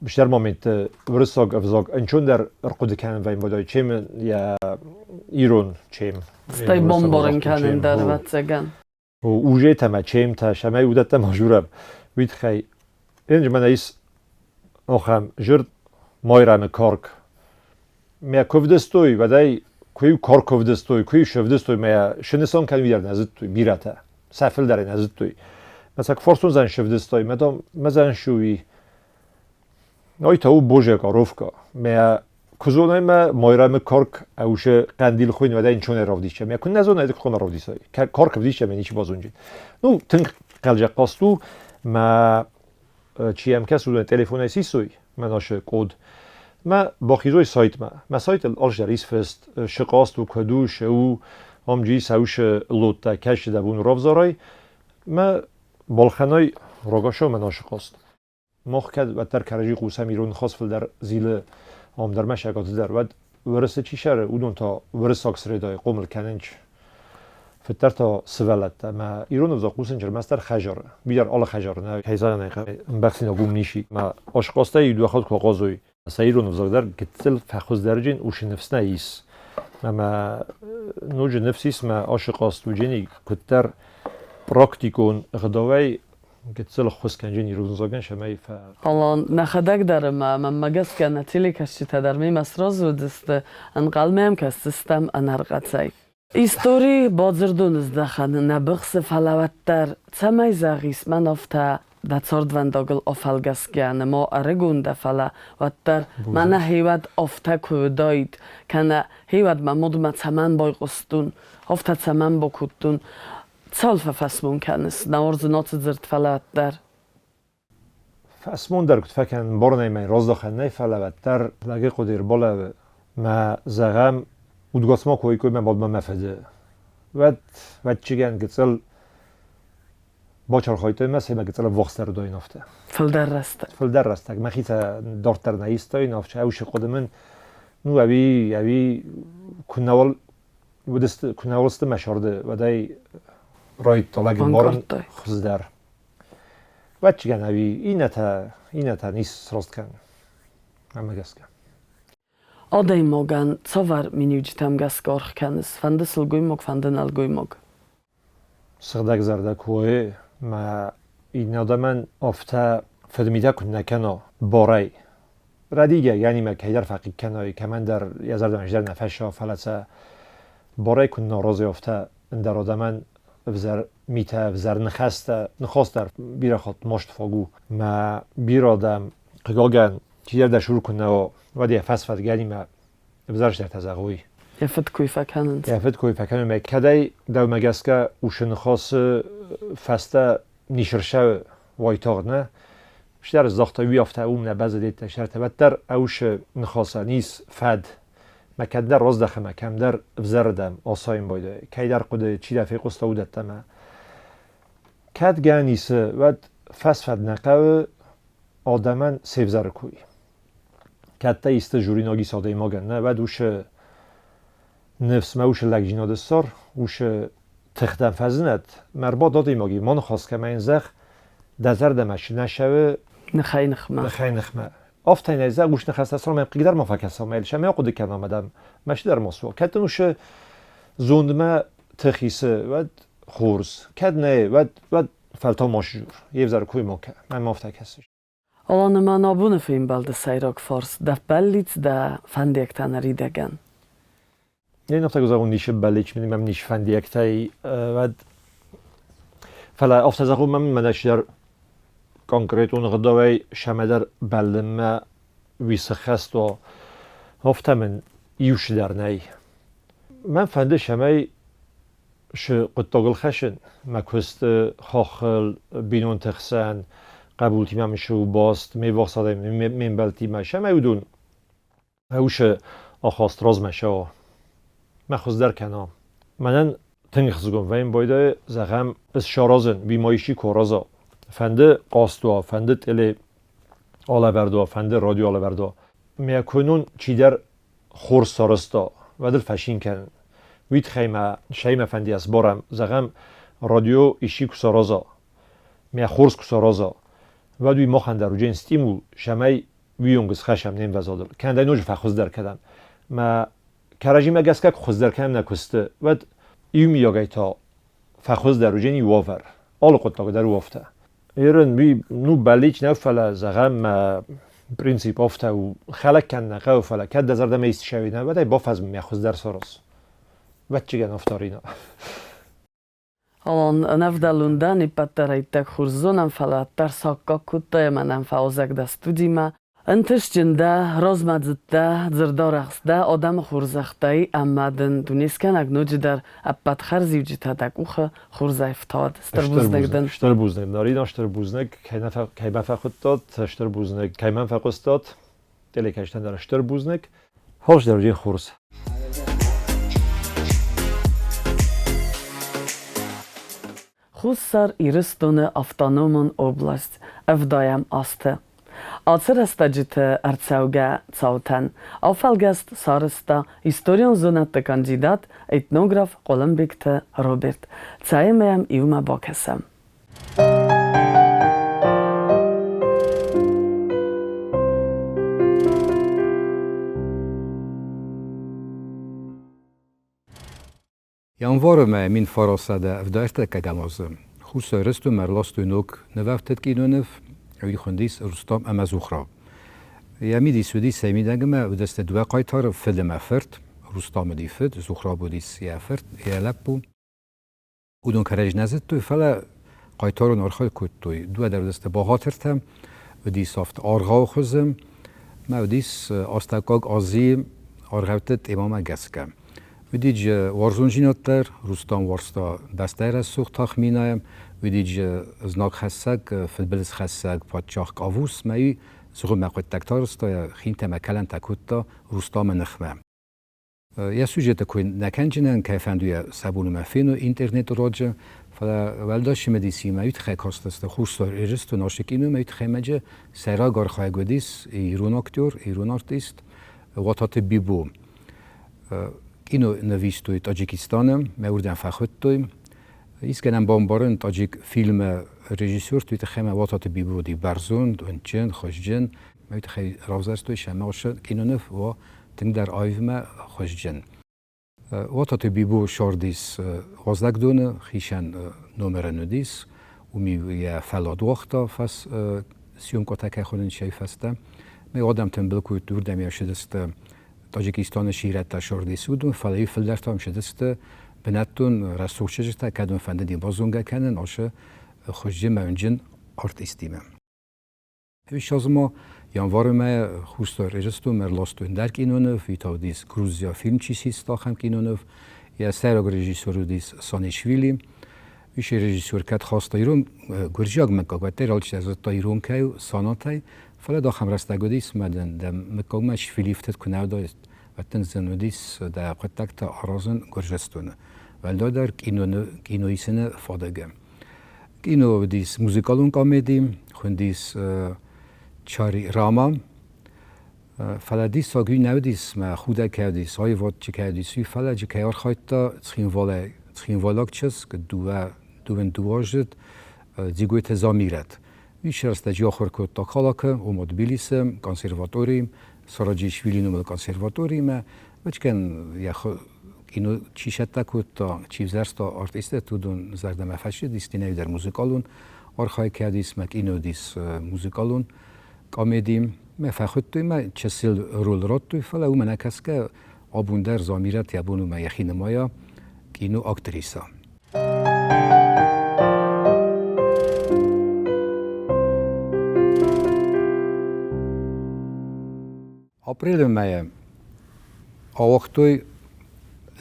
стӕр моментты уырыссаг ӕвзаг ӕнцондӕр ӕрхъуыды кӕнын вӕййын байдайы, чем йӕ ирон чем. Стӕй бомбарын кӕнын дӕр, ӕвӕццӕгӕн. Ужетӕ мӕ чемтӕ, сӕмӕй уыдӕттӕ ма журӕм. Уый тыххӕй энджи мӕнӕ ис ахӕм жырд Майрӕмы карк. Мӕ куывдыстой, уӕдӕй куы-иу карк куывдыстой, куы-иу сӕвдыстой, мӕ сынысан кӕнын дӕр нӕ зыдтой бирӕтӕ. Сӕ фылдӕрӕй нӕ зыдтой. Мӕ сӕ куы фарстон зӕн сӕвдыстой, мӕ дам, мӕ зӕн шуи. Ой та у божья коровка. Мӕ куы зонай мӕ Майрӕмы карк ӕусы хъӕндил хуыйны, уӕдӕй ничо равдисча. Мӕ куы нӕ зонай, куы хъуамӕ равдисай. Карк ӕвдисча, мӕ ничи базонджын. Ну, тынг хъӕлдзӕг хъазт у. Мӕ чи йӕм кӕсы, уыдон телефонӕй сисой, мӕ нашы код. Мӕ бахизой сайтмӕ. Мӕ сайтыл алчидӕр ис фыст, шы хъазт у, куыд у, шы у, ам джи сӕусы лоттӕ кӕсы дӕ бон равзарай. Мӕ балхӕнай рагашо мӕ нашы хъазт. Мах кӕд уӕддӕр кӕрӕдзи хъусӕм ирон ныхас фылдӕр зилы ам дӕр мӕ сӕгаты дӕр, уӕд Уырысы чи сӕры, уыдон та уырыссаг средайы хъомыл кӕнынц. Фыддӕр та сывӕллӕттӕ ӕмӕ ирон ӕвзаг хъусынц ӕрмӕстдӕр хӕдзары. Уый дӕр алы хӕдзары нӕ, кӕй зӕгъын ӕй хъӕуы, ӕмбӕхсинаг уым ничи. Мӕ асхъостӕй иу дыууӕ хатт куы ахъазой, сӕ ирон ӕвзаг дӕр гыццыл фӕхуыздӕрджын усы ныфс нӕ ис. Ӕмӕ ноджы ныфс ис мӕ асыхъаст уыджени куыддӕр практикон ӕгъдауӕй гыццыл ӕххуыс кӕнджын ирон ӕвзагӕн сӕмӕй фӕ Алан, нӕхӕдӕг дӕр ӕмӕ мӕнмӕ гӕсгӕ нӕ телекӕсджытӕ дӕр мемӕ сразы уыдысты, ӕнхъӕлмӕ йӕм кӕсдзыстӕм ӕнӕрхъӕцӕй. Истори бадзырдон здӕхӕн нӕ быхсы, фӕлӕ уӕддӕр, цӕмӕй зӕгъис, мӕн афтӕ дӕ цардвӕндагыл афӕлгӕсгӕ нӕма ӕрыгон дӕ, фӕлӕ уӕддӕр мӕнӕ хеуӕд афтӕ куы уыдаид, кӕнӕ хеуӕд мӕ мадмӕ цӕмӕн байхъуыстон, афтӕ цӕмӕн бакодтон, Цӕуыл фӕфӕсмон кӕныс? Нӕ уарзын ацы дзырд, фӕлӕ уӕддӕр. Фӕсмон дӕр куыд фӕкӕнын, бӕрнӕй мӕ раздахӕн нӕй, фӕлӕ уӕддӕр лӕги хъуыды ӕрбалӕууы. Мӕ, зӕгъӕм, удгасмӕ кой мӕ мадмӕ мӕ фыды. Уӕд, вӕдчигӕн гыццыл бачархайдтой мӕ, семӕ гыццыл ӕввахсдӕр уыдаин афтӕ. Фылдӕр рӕстӕг. Фылдӕр рӕстӕг. Мӕхицӕн дарддӕр нӕ истаин, афтӕ ӕусы хъуыды мын, ну, ӕви куы нӕуал уыдысты, куы нӕ уыдысты мӕ сӕрды, уӕд ӕй райдта лӕг ӕмбарын хуыздӕр. Вӕдчигӕн ӕви иннӕтӕ ницы сраст кӕнын. Ӕмӕ гӕсгӕ. Адӕймагӕн цавӕр миниуджытӕм гӕсгӕ аргъ кӕныс? Фӕнды сылгоймаг, фӕнды нӕлгоймаг? Сыгъдӕгзӕрдӕ куы уой, мӕ иннӕ адӕмӕн афтӕ фыдмитӕ куы нӕ кӕна барӕй. Рӕдийгӕ ганимӕ кӕйдӕр фӕхъыг кӕной, кӕмӕндӕр йӕ зӕрдӕмӕ чидӕр нӕ фӕсса, фӕлӕ сӕ барӕй куы нӕ разы афтӕ ӕндӕр адӕмӕн ӕвзӕр митӕ, ӕвзӕр ныхӕстӕ, ныхас дӕр бирӕ хатт маст фаг у. Мӕ бирӕ адӕм, хъыгагӕн, чидӕр дӕ сур куы нӕ уа, уӕд йӕ фӕсфӕд ганимӕ ӕвзӕрстӕтӕ зӕгъой. Йӕ фыдкой фӕкӕнынц. Йӕ фыдкой фӕкӕнынмӕ кӕдӕй дӕумӕ гӕсгӕ усы ныхасы фӕстӕ нисырсӕ уайтагъд нӕ стӕр загъта уый афтӕ уым нӕ баззадеттӕ сӕртӕ уӕддӕр ӕусы ныхаса низ фӕд мӕ кӕддӕр раздӕхы мӕ кӕмдӕр ӕвзӕрдӕм асайын байдайы кӕйдӕр хъуыды чидӕр фехъуыста уыдӕттӕ мӕ кӕд гӕнӕн исы уӕд фӕсфӕд нӕ хъӕуы адӕмӕн се взӕры кой кӕддӕ исты журинаг ис адӕймагӕн нӕ уӕд усы ныфс мӕ усы лӕгдзинады сӕр усы тыхтӕм фӕзынӕд мӕ ӕрбад адӕймаги ма ныхас кӕмӕн зӕгъ дӕ зӕрдӕмӕ чи нӕ цӕуы ныхӕй ныхмӕ ныхӕй ныхмӕ афтӕ нӕ зӕгъ ус ныхӕстӕ цӕмӕй хъыгдӕр ма фӕкӕса мӕ сӕ хъуыды кӕна мадам мӕсты дӕр ма суа кӕд дын усы зондмӕ тых исы уӕд хорз кӕд нӕ уӕд фӕлтау ма сжур йе взӕр кой ма кӕ мӕм афтӕ кӕсы. Алан ӕмӕ абоны фембӕлды сӕйраг фарс дӕ бӕллиц, дӕ фӕндиӕгтӕ ныридӕгӕн. Én афтӕ зӕгъун ницы бӕллиц мӕм ницы фӕндиӕгтӕй уӕд. Фӕлӕ афтӕ зӕгъун мӕм мӕнӕ чидӕр конкретон ӕгъдауӕй сӕмӕдӕр бӕллынмӕ уый сыххӕст уа, афтӕ мын иу чидӕр нӕй. Мӕн фӕнды, цӕмӕй шы хъуыддагыл хӕсын, мӕ куысты хохыл, бинонты хсӕн, хъӕбултимӕ мын шы у баст, ме ввахс адӕм, ме мбӕлттимӕ, сӕмӕй уыдон уышы Ахаст размӕ цӕуа, мӕ хуыздӕр кӕна. Мӕнӕн тынг ӕхсызгон вӕййын байдайы, зӕгъӕм, ӕз саразын, уый ма исчи куы араза. Фӕнды хъазт уа, фӕнды теле алӕвӕрд уа, фӕнды радио алӕвӕрд уа. Мӕ куы чидӕр хорз сарӕзта, уӕд ыл фӕцин кӕнын. Уый тыххӕй мӕ сӕймӕ фӕнды сбарӕм, зӕгъӕм, радио исчи куы сараза, мӕ хорз куы сараза, уӕд уый махӕн дӕр уыдзӕн стимул, цӕмӕй уый онг схӕссӕм не мвӕзадыл. Кӕнӕ ноджы фӕхуыздӕр кӕнӕм. Мӕ кӕрӕдзимӕ гӕсгӕ куы хуыздӕр кӕнӕм нӕ куысты, уӕд иумийагӕй та фӕхуыздӕр уыдзӕни уавӕр. Алы хъуыддаг дӕр у афтӕ. Ерын уый ну бӕллиц нӕу, фӕлӕ зӕгъӕм, мӕ принцип афтӕ у, хӕлӕг кӕнын нӕ хъӕуы, фӕлӕ кӕд дӕ зӕрдӕмӕ исты цӕуид, уӕд ӕй бафӕзм мӕ хуыздӕр сараз. Ӕвӕццӕгӕн афтӕ Арина. Алан ӕнӕвдӕлон дӕн, иппӕт дӕр иттӕг хорз зонӕм, фӕлӕ уӕддӕр саккаг кодта ӕмӕ нӕм фӕуазӕг дӕ студимӕ. Ӕнтыстджын дӕ, размӕдзыд дӕ, дзырдарӕхст дӕ адӕмы хорзӕхтӕй ӕмӕ дын дунескӕнӕг ноджыдӕр ӕппӕт хӕрзиуджытӕ дӕ къухы хорзӕй фтауӕд. Стыр бузныг дын. Стыр бузныг, Нарина, стыр бузныг, кӕй мӕ фӕхуыдтат, стыр бузныг, кӕй мӕм фӕхъуыстат. Телекӕсджытӕн дӕр стыр бузныг. Хорз дӕр уыди хорз. Хуссар Ирыстоны автономон область ӕвдайӕм азты. Ацы рӕстӕджыты ӕрцӕугӕ цаутӕн афӕлгӕст сарӕзта историон зонӕдты кандидат, этнограф Хъуылымбегты Роберт. Цӕй ӕмӕ йӕм иумӕ бакӕсӕм. Январы мӕйы 1973 азы Хуссар Ирыстонмӕ ӕрластой ног нывӕфтыд киноныв, уый хуындис Рустам ӕмӕ Зухра. Йӕ мидис уыдис сӕ мидӕг ӕмӕ уыдысты дыууӕ хъайтары, фыд ӕмӕ фырт. Рустам уыди фыд, Зухраб уыдис йӕ фырт, йӕ лӕппу. Уыдон кӕрӕдзи нӕ зыдтой, фӕлӕ хъайтарон архайд кодтой. Дыууӕ дӕр уыдысты бӕгъатыртӕ, уыдис афтӕ аргъауы хуызы, ӕмӕ уыдис астӕуккаг Азийы аргъӕутты темӕмӕ гӕсгӕ. Уыдиджы уарзондзинад дӕр, Рустам уарзта бӕстӕйы рӕсугъд Тахминайы, уыдиджы знагхӕссӕг, фыдбылызхӕссӕг паддзах Кавус мӕ зыгъуыммӕ хъуыддӕгтӕ арӕзта, хинтӕ ӕмӕ кӕлӕнтӕ кодта Рустамы ныхмӕ. Йӕ сюжеты кой нӕ кӕнджынӕн, кӕй фӕнды йӕ сӕ бонмӕ феной интернеты руаджы, фӕлӕ уӕлдай цымыдисимӕ уый тыххӕй кастысты Хуссар Ирыстон ацы киномӕ, уый тыххӕй мӕджы сӕйраг архайӕг уыдис ирон актер, ирон артист Уататы Бибо. Кино нывистой Таджикистаны, мӕ уырдӕм фӕхуыдтой. Искӕнӕн бамбарын таджик фильмы режиссер, уый тыххӕй мӕ Уататы Бибо уыди бӕрзонд, уындджын, хуызджын. Уый тыххӕй равзӕрстой сӕ ӕмӕ киноныв уа тынгдӕр аивмӕ хуызджын. Уататы Бибо сардис уазӕгдоны хицӕн номерӕн уыдис, уым йӕ фӕллад уагъта фӕс съемкӕтӕ кӕй хонынц сӕ фӕстӕ. Мӕ адӕм тымбыл кодтой, уырдӕм йӕ ссыдысты Таджикистаны сирӕттӕ сардис уыдон, фӕлӕ-иу фылдӕр та ссыдысты бынӕттон рӕсугъд чызджытӕ, кӕд уын фӕндыди базонгӕ кӕнын ацы хуызджын мӕнджын артисттимӕ. Ссӕдз ма январы мӕйы Хуссар Ирыстонмӕ ӕрластой ӕндӕр киноныв, уый та уыдис Грузия фильм чи систа, ахӕм киноныв. Йӕ сӕйраг режиссер уыдис Санишвили. Уый режиссер кӕд хаста ирон гуырдзиаг мыггаг, уӕддӕр алчидӕр дзырдта ирон кӕй у, Санатӕй. Фӕлӕ ахӕм рӕстӕг уыдис, ӕмӕ дын дӕ мыггагмӕ Швили фтыд куы нӕ уыдаид, уӕд дын зын уыдис дӕ хъуыддӕгтӕ аразын Гуырдзыстоны. Уӕлдайдӕр киноисыны фадыгы. Кино уыдис музыкалон комеди, хуындис Чари Рама. Фӕлӕ диссаг уый нӕ уыдис, мӕ худӕг кӕй уыдис, аивад чи кӕй уыдис, уый, фӕлӕ чи кӕй архайдта Цхинвалӕй, цхинвайлаг чызг, дыууӕ дыууын дыууӕаздзыд Дзигойты Замирӕт. Уый рӕстӕджы ахуыр кодта Калакы, ома Тбилисы консерваторийы, Сараджишвили номыл консерваторимӕ. Вӕчкӕн йӕ кино чи цӕттӕ кодта, чи взӕрста артисттӕ, уыдон зӕрдӕмӕ фӕцыдис, иннӕ дӕр музыкалон архайд кӕдис, мӕ кино уыдис музыкалон комеди. Мӕ фӕхуыдтой мӕ, чысыл роль радтой, фӕлӕ уымӕ нӕ кӕсгӕ, абон дӕр Замирӕт йӕ бон у мӕ йӕхи нымайа киноактрисӕ. Апрелы мӕйы ауагътой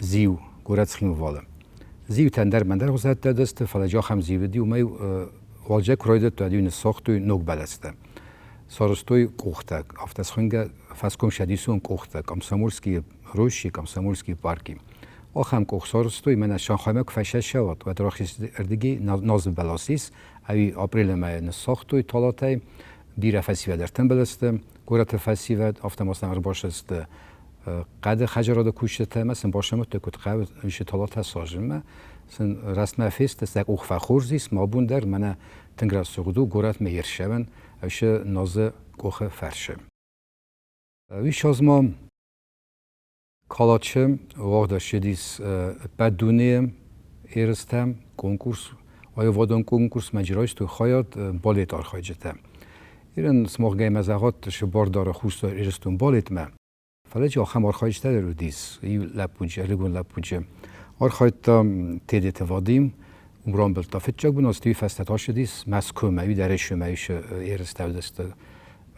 зиу горӕт Цхинвалы. Зиутӕ ӕндӕр ӕндӕр хуызӕттӕ уыдысты, фӕлӕ ахӕм зиу уыди, уымӕй уалдзӕг куы райдыдта, уӕд-иу ныссагътой ног бӕлӕстӕ. Сарӕзтой къухтӕ, афтӕ схуынгӕ фӕскомцӕдисон къухтӕ, Комсомольские рощи, Комсомольские парки. Ахӕм къух сарӕзтой, мӕнӕ Шанхаймӕ куы фӕсӕссӕуат, уӕд рахизырдыги назы бӕлас ис, ӕви апрелы мӕйы ныссагътой талатӕй, бирӕ фӕсивӕд ӕртымбыл сты, горӕты фӕсивӕд, афтӕ ма сӕм ӕрбацыдысты хъӕды хӕдзарады кусджытӕ ӕмӕ сын бацамыдтой, куыд хъӕуы уыцы талатӕ саразынмӕ. Сын рӕстмӕ фесты, сӕ къух фӕхорз ис, ма абон дӕр мӕнӕ тынг рӕсугъд у горӕтмӕ ерсӕвӕн, ӕвсы назы къухы фӕрсы. Уый ма Калачы уагъд ӕрцыдис ӕппӕт дунейы ерыстӕм конкурс, аивадон конкурсмӕ райстой хайад балеты архайджытӕ. Ирӕн сымахгӕймӕ зӕгъӕд сыбардары Хуссар Ирыстон балетмӕ. Фӕлӕ ахӕм архайджытӕ дӕр уыдис. Иу лӕппуджы, ӕрыгон лӕппуджы архайдта Тедеты Вадим, уым рамбылдта фыццаг бынат, уый фӕстӕ та ссыдис Мӕскуымӕ, уый дӕр ӕрсымӕ ис ерыстӕ уыдысты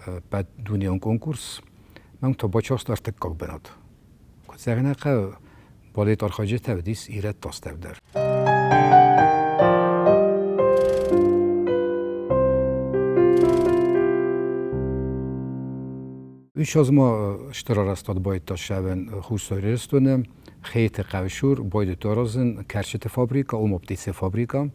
ӕппӕт дунеон конкурс. Мӕм та бацахста ӕртыккаг бынат. Куыд зӕгъын хъӕуы, балет архайджытӕ уыдис ирӕтты астӕу дӕр. Уый ма стыр арӕзтад байдыдта ссӕвын Хуссар Ирыстоны, Хеты хъӕуы цур байдыдтой аразын кӕрчыты фабрикӕ, ома птицефабрикӕ.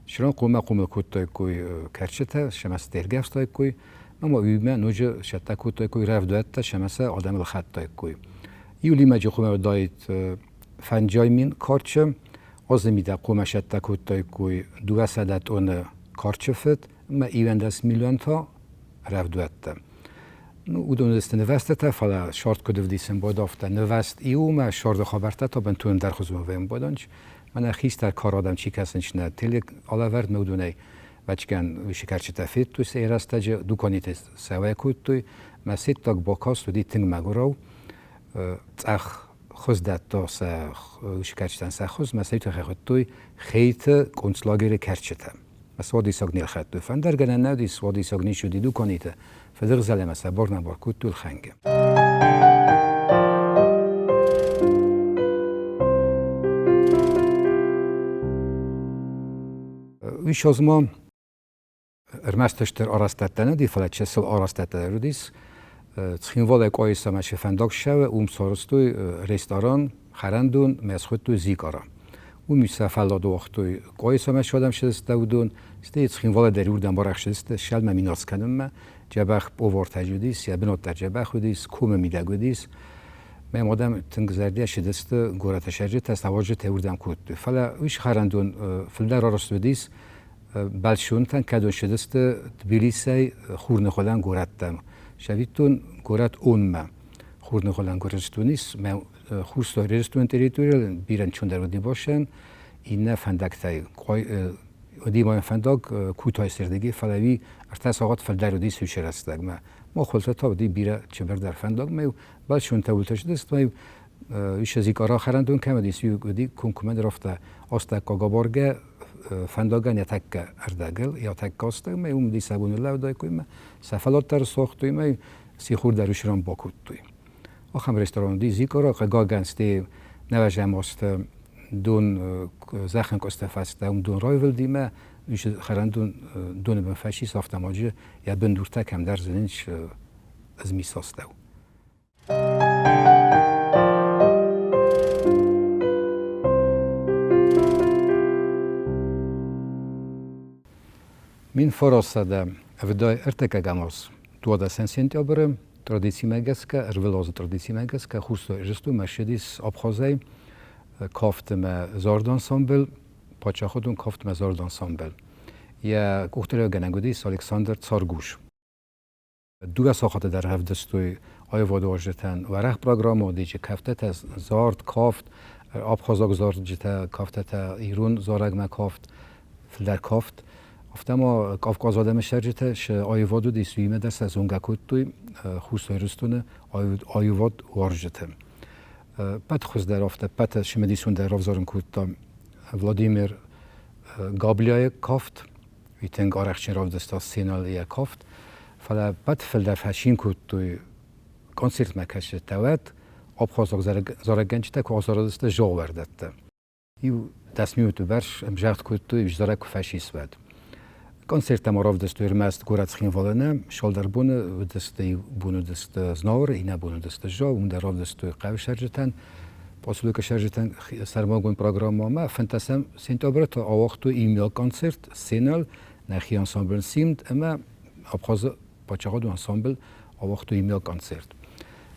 Сыран хъуамӕ хъомыл кодтаиккой кӕрчытӕ, сӕмӕ сӕ ӕргӕвстаиккой, ӕмӕ уыимӕ ноджы сӕттӕ кодтаиккой рӕвдуӕттӕ, сӕмӕ сӕ адӕмыл хаттаиккой. Иу лимӕджы хъуамӕ уыдаид фӕнджай мин карчы, азы мидӕг хъуамӕ сӕттӕ кодтаиккой 200 тонны карчы фыд ӕмӕ 11 миллион та рӕвдуӕттӕ. Ну, уыдон уыдысты нывӕзтытӕ, фӕлӕ сӕрд куыд ӕвдисын бадавта, нывӕзт иумӕ, сӕрды хабӕрттӕ та бынтон ӕндӕрхуызон вӕййын баданч. Мӕнӕ хистӕр кары адӕм чи кӕсынц нӕ телеалӕвӕрдмӕ, уыдонӕй вӕчгӕн кӕрчытӕ федтой сӕ рӕстӕджы, дуканитӕ сӕ кодтой. Мӕ сеттаг бакаст уыди тынг мӕгуырау. Цъӕх хуыз дӕтта сӕ кӕрчытӕн сӕ хуыз, мӕ сӕ тыххӕй хуыдтой Хейты концлагеры кӕрчытӕ. Суадисаг не лхӕдтой. Фӕндӕр гӕнӕн нӕ уыди, суадисаг ницы уыди дуканиты. Фыдыгъзӕл ӕмӕ сӕ бар нӕ бар кодтой лхӕнгӕ. Уый ма ӕрмӕст стыр арӕзтӕдтӕ нӕ уыди, фӕлӕ чысыл арӕзтӕдтӕ дӕр уыдис. Цхинвалӕй Къоисамӕ цы фӕндаг ссӕуы, уым сарӕзтой ресторан, хӕрӕндон, мӕ схуыдтой Зикъара. Уым сӕ фӕллад уагътой Къоисамӕ адӕм ссыдысты уыдон, стӕй Цхинвалы дӕр уырдӕм барӕхсыдысты сӕлмӕ минас кӕнынмӕ. Дзӕбӕх повартӕ уыдис, йӕ бынат дӕр дзӕбӕх уыдис, комы мидӕг уыдис. Мӕм адӕм тынг зӕрдиа ссыдысты горӕты сӕрджытӕ, сауӕрджытӕ уырдӕм кодтой. Фӕлӕ уый хӕрӕндон фылдӕр арӕзт уыдис бӕлццонтӕн, кӕдон ссыдысты Тбилисӕй Хурныгуылӕн горӕттӕм. Цӕвиттон, горӕт Онмӕ. Хурныгуылӕн Гуырдзыстон ис, мӕ Хуссар Ирыстоны территорийыл бирӕ ӕнцондӕр уыди босӕн, иннӕ фӕндӕгтӕй уыди ма фӕндаг Кутайсы рдыги, фӕлӕ уый ӕртӕ сахат фылдӕр уыди сусӕ рӕстӕгмӕ. Мах та уыди бирӕ чыбырдӕр фӕндагмӕ, бӕлццонтӕ уылты сдысты, уый Зикъара хӕрӕндон кӕм уыдис, уый уыди комкоммӕ дӕр афтӕ астӕуккаг абаргӕ фӕндагӕн йӕ тӕккӕ ӕрдӕгыл, йӕ тӕккӕ астӕумӕ, уым уыди сӕ боны лӕудаиккой ӕмӕ сӕ фӕллад дӕр сагътой ӕмӕ сихор дӕр уыцы бакодтой. Ахӕм ресторан уыди Зикъара, хъыгагӕн, стӕй нӕвӕзӕм азты дон зӕххӕнкъуысты фӕстӕ уым дон раивылди хӕрӕндон доны бын фӕцис, афтӕ ма йӕ бындуртӕ кӕмдӕр зынынц змисастӕу. 1973 аз 12 сентябры традицимӕ гӕсгӕ, ӕрвылазы традицимӕ гӕсгӕ Хуссар Ирыстонмӕ ссыдис Абхазӕй кафт ӕмӕ зард ансамбль, паддзахадон кафт ӕмӕ зард ансамбль. Йӕ къухдариуӕггӕнӕг уыдис Александр Царгуш. Дыууӕ сахаты дӕр ӕвдыстой аивадуарзджытӕн уӕрӕх программӕ, уыди кӕфтытӕ, зард, кафт, абхазаг зарджытӕ, кафтытӕ, ирон зарӕгмӕ кафт, фылдӕр кафт. Афтӕ ма Кавказы адӕмы цӕрджытӕ сӕ аивад уыдис, уыимӕ дӕр сӕ зонгӕ кодтой Хуссар Ирыстоны аивад уарзджыты. Пӕт хуыздӕр афтӕ, пӕт цымыдисондӕр равзарын кодта Владимир Габлиайы кафт. Уый тынг арӕхстджын равдыста сценӕйыл йӕ кафт. Фӕлӕ пӕт фылдӕр фӕцин кодтой концертмӕ кӕсджытӕ уӕд, абхазаг зарӕггӕнджытӕ куы азарыдысты зогъуӕрдӕттӕ. Иу 10 минуты бӕрц ӕмзагъд кодтой, зарӕг куы фӕцис, уӕд. Концерттӕ ма равдыстой ӕрмӕст горӕт Цхинвалы нӕ, цалдӕр боны уыдысты, иу бон уыдысты Знауыры, иннӕ бон уыдысты Жа, уым дӕр равдыстой хъӕуы цӕрджытӕн, поселокы цӕрджытӕн сӕрмагонд программӕмӕ. 15 сентябры та ауагътой иумиаг концерт сценӕйыл нӕхи ансамбль Симд ӕмӕ Абхазы паддзахадон ансамбль ауагътой иумиаг концерт.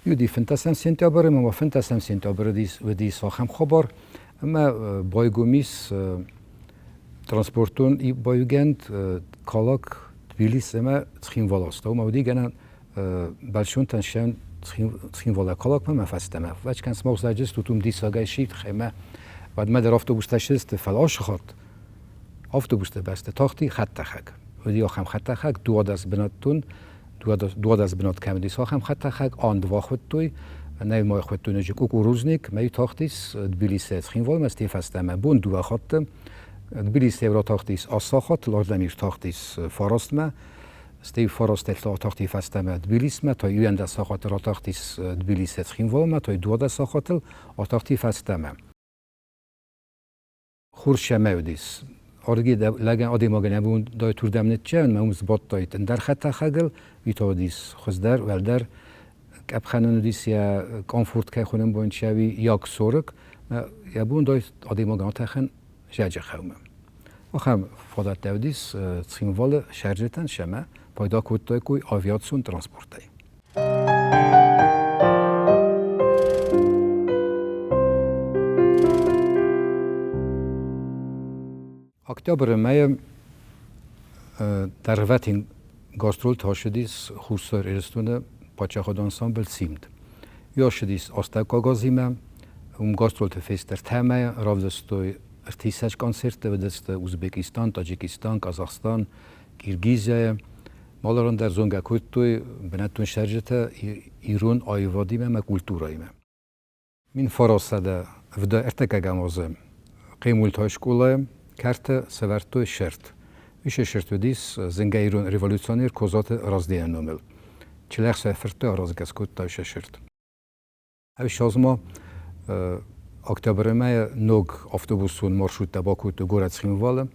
Уыди 15 сентябры ӕмӕ ма 15 сентябры уыдис ахӕм хабар, ӕмӕ байгом ис транспортон баугӕнд Калак, Тбилис ӕмӕ Цхинвалы астӕу. Ма уыди гӕнӕн бӕлццонтӕн сӕн Цхинвалӕй Калакмӕ ӕмӕ фӕстӕмӕ. Вӕчкӕн смогзаджы стут уым диссагӕй сидт, ӕмӕ уӕдмӕ дӕр автобустӕ ссыдысты, фӕлӕ ацы хатт автобусты бӕсты тахти хӕдтӕхӕг. Уыди ахӕм хӕдтӕхӕг, 12 бынӕттон, 12 бынат кӕм уыдис, ахӕм хӕдтӕхӕг Ан-2 хуыдтой, нӕ ма хуыдтой ноджы Кукурузник, мӕ тахтис Тбилисӕй Цхинвалмӕ, стӕй фӕстӕмӕ бон дыууӕ хатты. Тбилисӕй ратахтис Асахат, Ладлӕмир тахтис Фарастмӕ, стӕй Фарастӕй атахти фӕстӕмӕ Тбилисмӕ, та 11 сахаты ратахтис Тбилисӕй Цхинвалмӕ, та 12 сахатыл атахти фӕстӕмӕ. Хур сӕмӕ уыдис. Ардыги лӕгӕн адӕймагӕн йӕ бон дайтурдӕм ныццӕуын, мӕ уым сбадтаид ӕндӕр хӕдтӕхӕгыл, уый та уыдис хуыздӕр, уӕлдӕр къӕпхӕнӕн уыдис йӕ комфорт кӕй хонӕм бон чӕуи Як-40, йӕ бон дай адӕймагӕн атӕхын Зӕджы хъӕумӕ. Ахӕм фадӕттӕ уыдис Цхинвалы цӕрджытӕн сӕмӕ пайда кодтаиккой авиацион транспортӕй. Октябры мӕйы дӕргъвӕтин гастролты ацыдис Хуссар Ирыстоны паддзахадон ансамбль «Симд». Уый ацыдис астӕуккаг Азимӕ, уым гастролты фесты ӕртӕ мӕйы, равдыстой ӕртиссӕдз концерты, уыдысты Узбекистан, Таджикистан, Казахстан, Киргизияйы. Маларан дӕр зонгӕ кодтой бынӕттон цӕрджытӕ ирон аивадимӕ ӕмӕ культурӕимӕ. 1973 азы Хъемултайы скъолайы кӕрты сӕвӕрдтой сырд. Уый сырд уыдис зынгӕ ирон революционер Козаты Раздены номыл. Чилӕхсайы фыртты аразгӕ скодта уыцы сырд. Ӕвссаз ма октябры мӕйы ног автобусон маршруттӕ бакодтой горӕт Цхинвалы.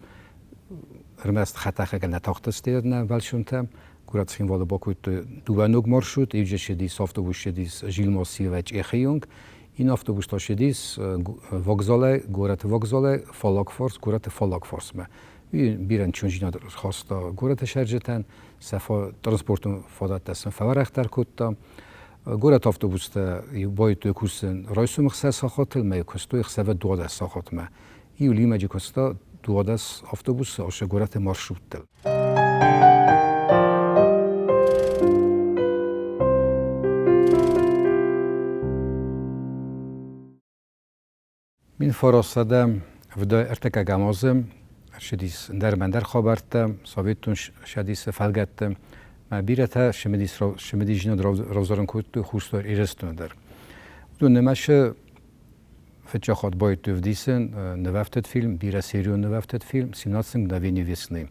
Ӕрмӕст хӕдтӕхӕгӕн нӕ тахтысты нӕ бӕлццонтӕ. Горӕт Цхинвалы бакодтой дыууӕ ног маршрут. Иу ссыдис автобус ссыдис Жилмассивӕй Чъехы онг, иннӕ автобус та ссыдис вокзалӕй, горӕты вокзалӕй Фаллагфарс, горӕты Фаллагфарсмӕ. Уый бирӕ ӕнцондзинад ӕрхаста горӕты цӕрджытӕн, сӕ транспортон фадӕттӕ сын фӕуӕрӕхдӕр кодта. Горӕт автобустӕ байдыдтой кусын райсом ӕхсӕз сахатыл, мӕ куыстой ӕхсӕвы 12 сахатмӕ. Иу лимӕджы куыста 12 автобусы асы горӕты маршруттыл. 1973 азы ӕрцыдис ӕндӕр-ӕндӕр хабӕрттӕ Советон Цӕдисы фӕлгӕтты ӕмӕ бирӕтӕ цымыдисдзинад равзарын кодтой Хуссар Ирыстоны дӕр. Уыдон нымӕцы фыццаг хатт байдыдтой ӕвдисын нывӕфтыд фильм, бирӕсерион нывӕфтыд фильм «Семнадцать мгновений весны».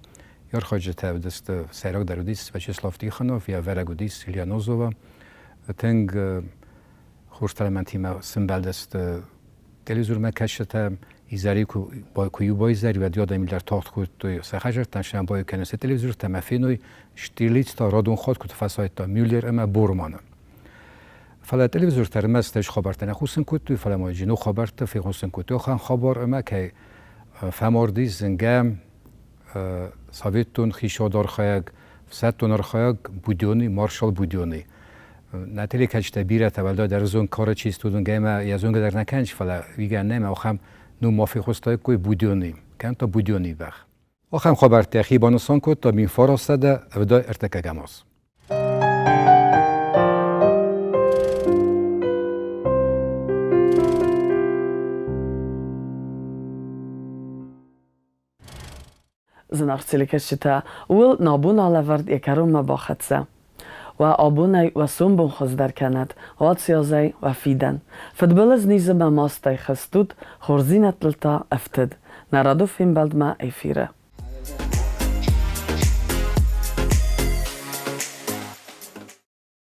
Йӕ архайджытӕ уыдысты, сӕйрагдӕр уыдис Вячеслав Тихонов, йӕ ӕвӕрӕг уыдис Илья Нозова. Тынг хорз тӕлмӕнтимӕ сӕмбӕлдысты телевизормӕ кӕсджытӕ, изӕры куы-иу баизӕр, уӕд адӕм дӕр тагъд кодтой сӕ хӕдзӕрттӕм, сӕ баиу кӕнын сӕ телевизортӕ ӕмӕ феной, Штирлиц та радон хатт куыд фӕсайдта Мюллер ӕмӕ Борманы. Фӕлӕ телевизортӕ ӕрмӕст ӕз хабӕрттӕ нӕ хъусын кодтой, фӕлӕ ма ног хабӕрттӕ фехъусын кодтой ахӕм хабар, ӕмӕ кӕй фӕмарди зынгӕ советон хицауад архайӕг, ӕфсӕддон архайӕг Будённый, маршал Будённый. Нӕ телекӕсджытӕ бирӕтӕ уӕлдайдӕр зон кары чи студент ӕмӕ йӕ зонгӕ дӕр нӕ кӕныс, фӕлӕ уигӕ нӕм ахӕм ном ма фехъуыстаиккой Будённый, кӕм та Будённый бӕх. Ахӕм хабӕрттӕ хи банысан кодта 1973 аз. Зынаргъ телекӕсджытӕ, ууыл нӕ бон алӕвӕрд йӕ кӕронмӕ бахӕццӕ. Уӕ абонӕй уӕ сомбон хуыздӕр кӕнӕд, уацъязӕй уӕ фидӕн. Фыдбылыз низы мӕ мастӕй хызт ут, хорздзинӕдтыл та ӕфтыд. Нӕ радон фембӕлдмӕ эфиры.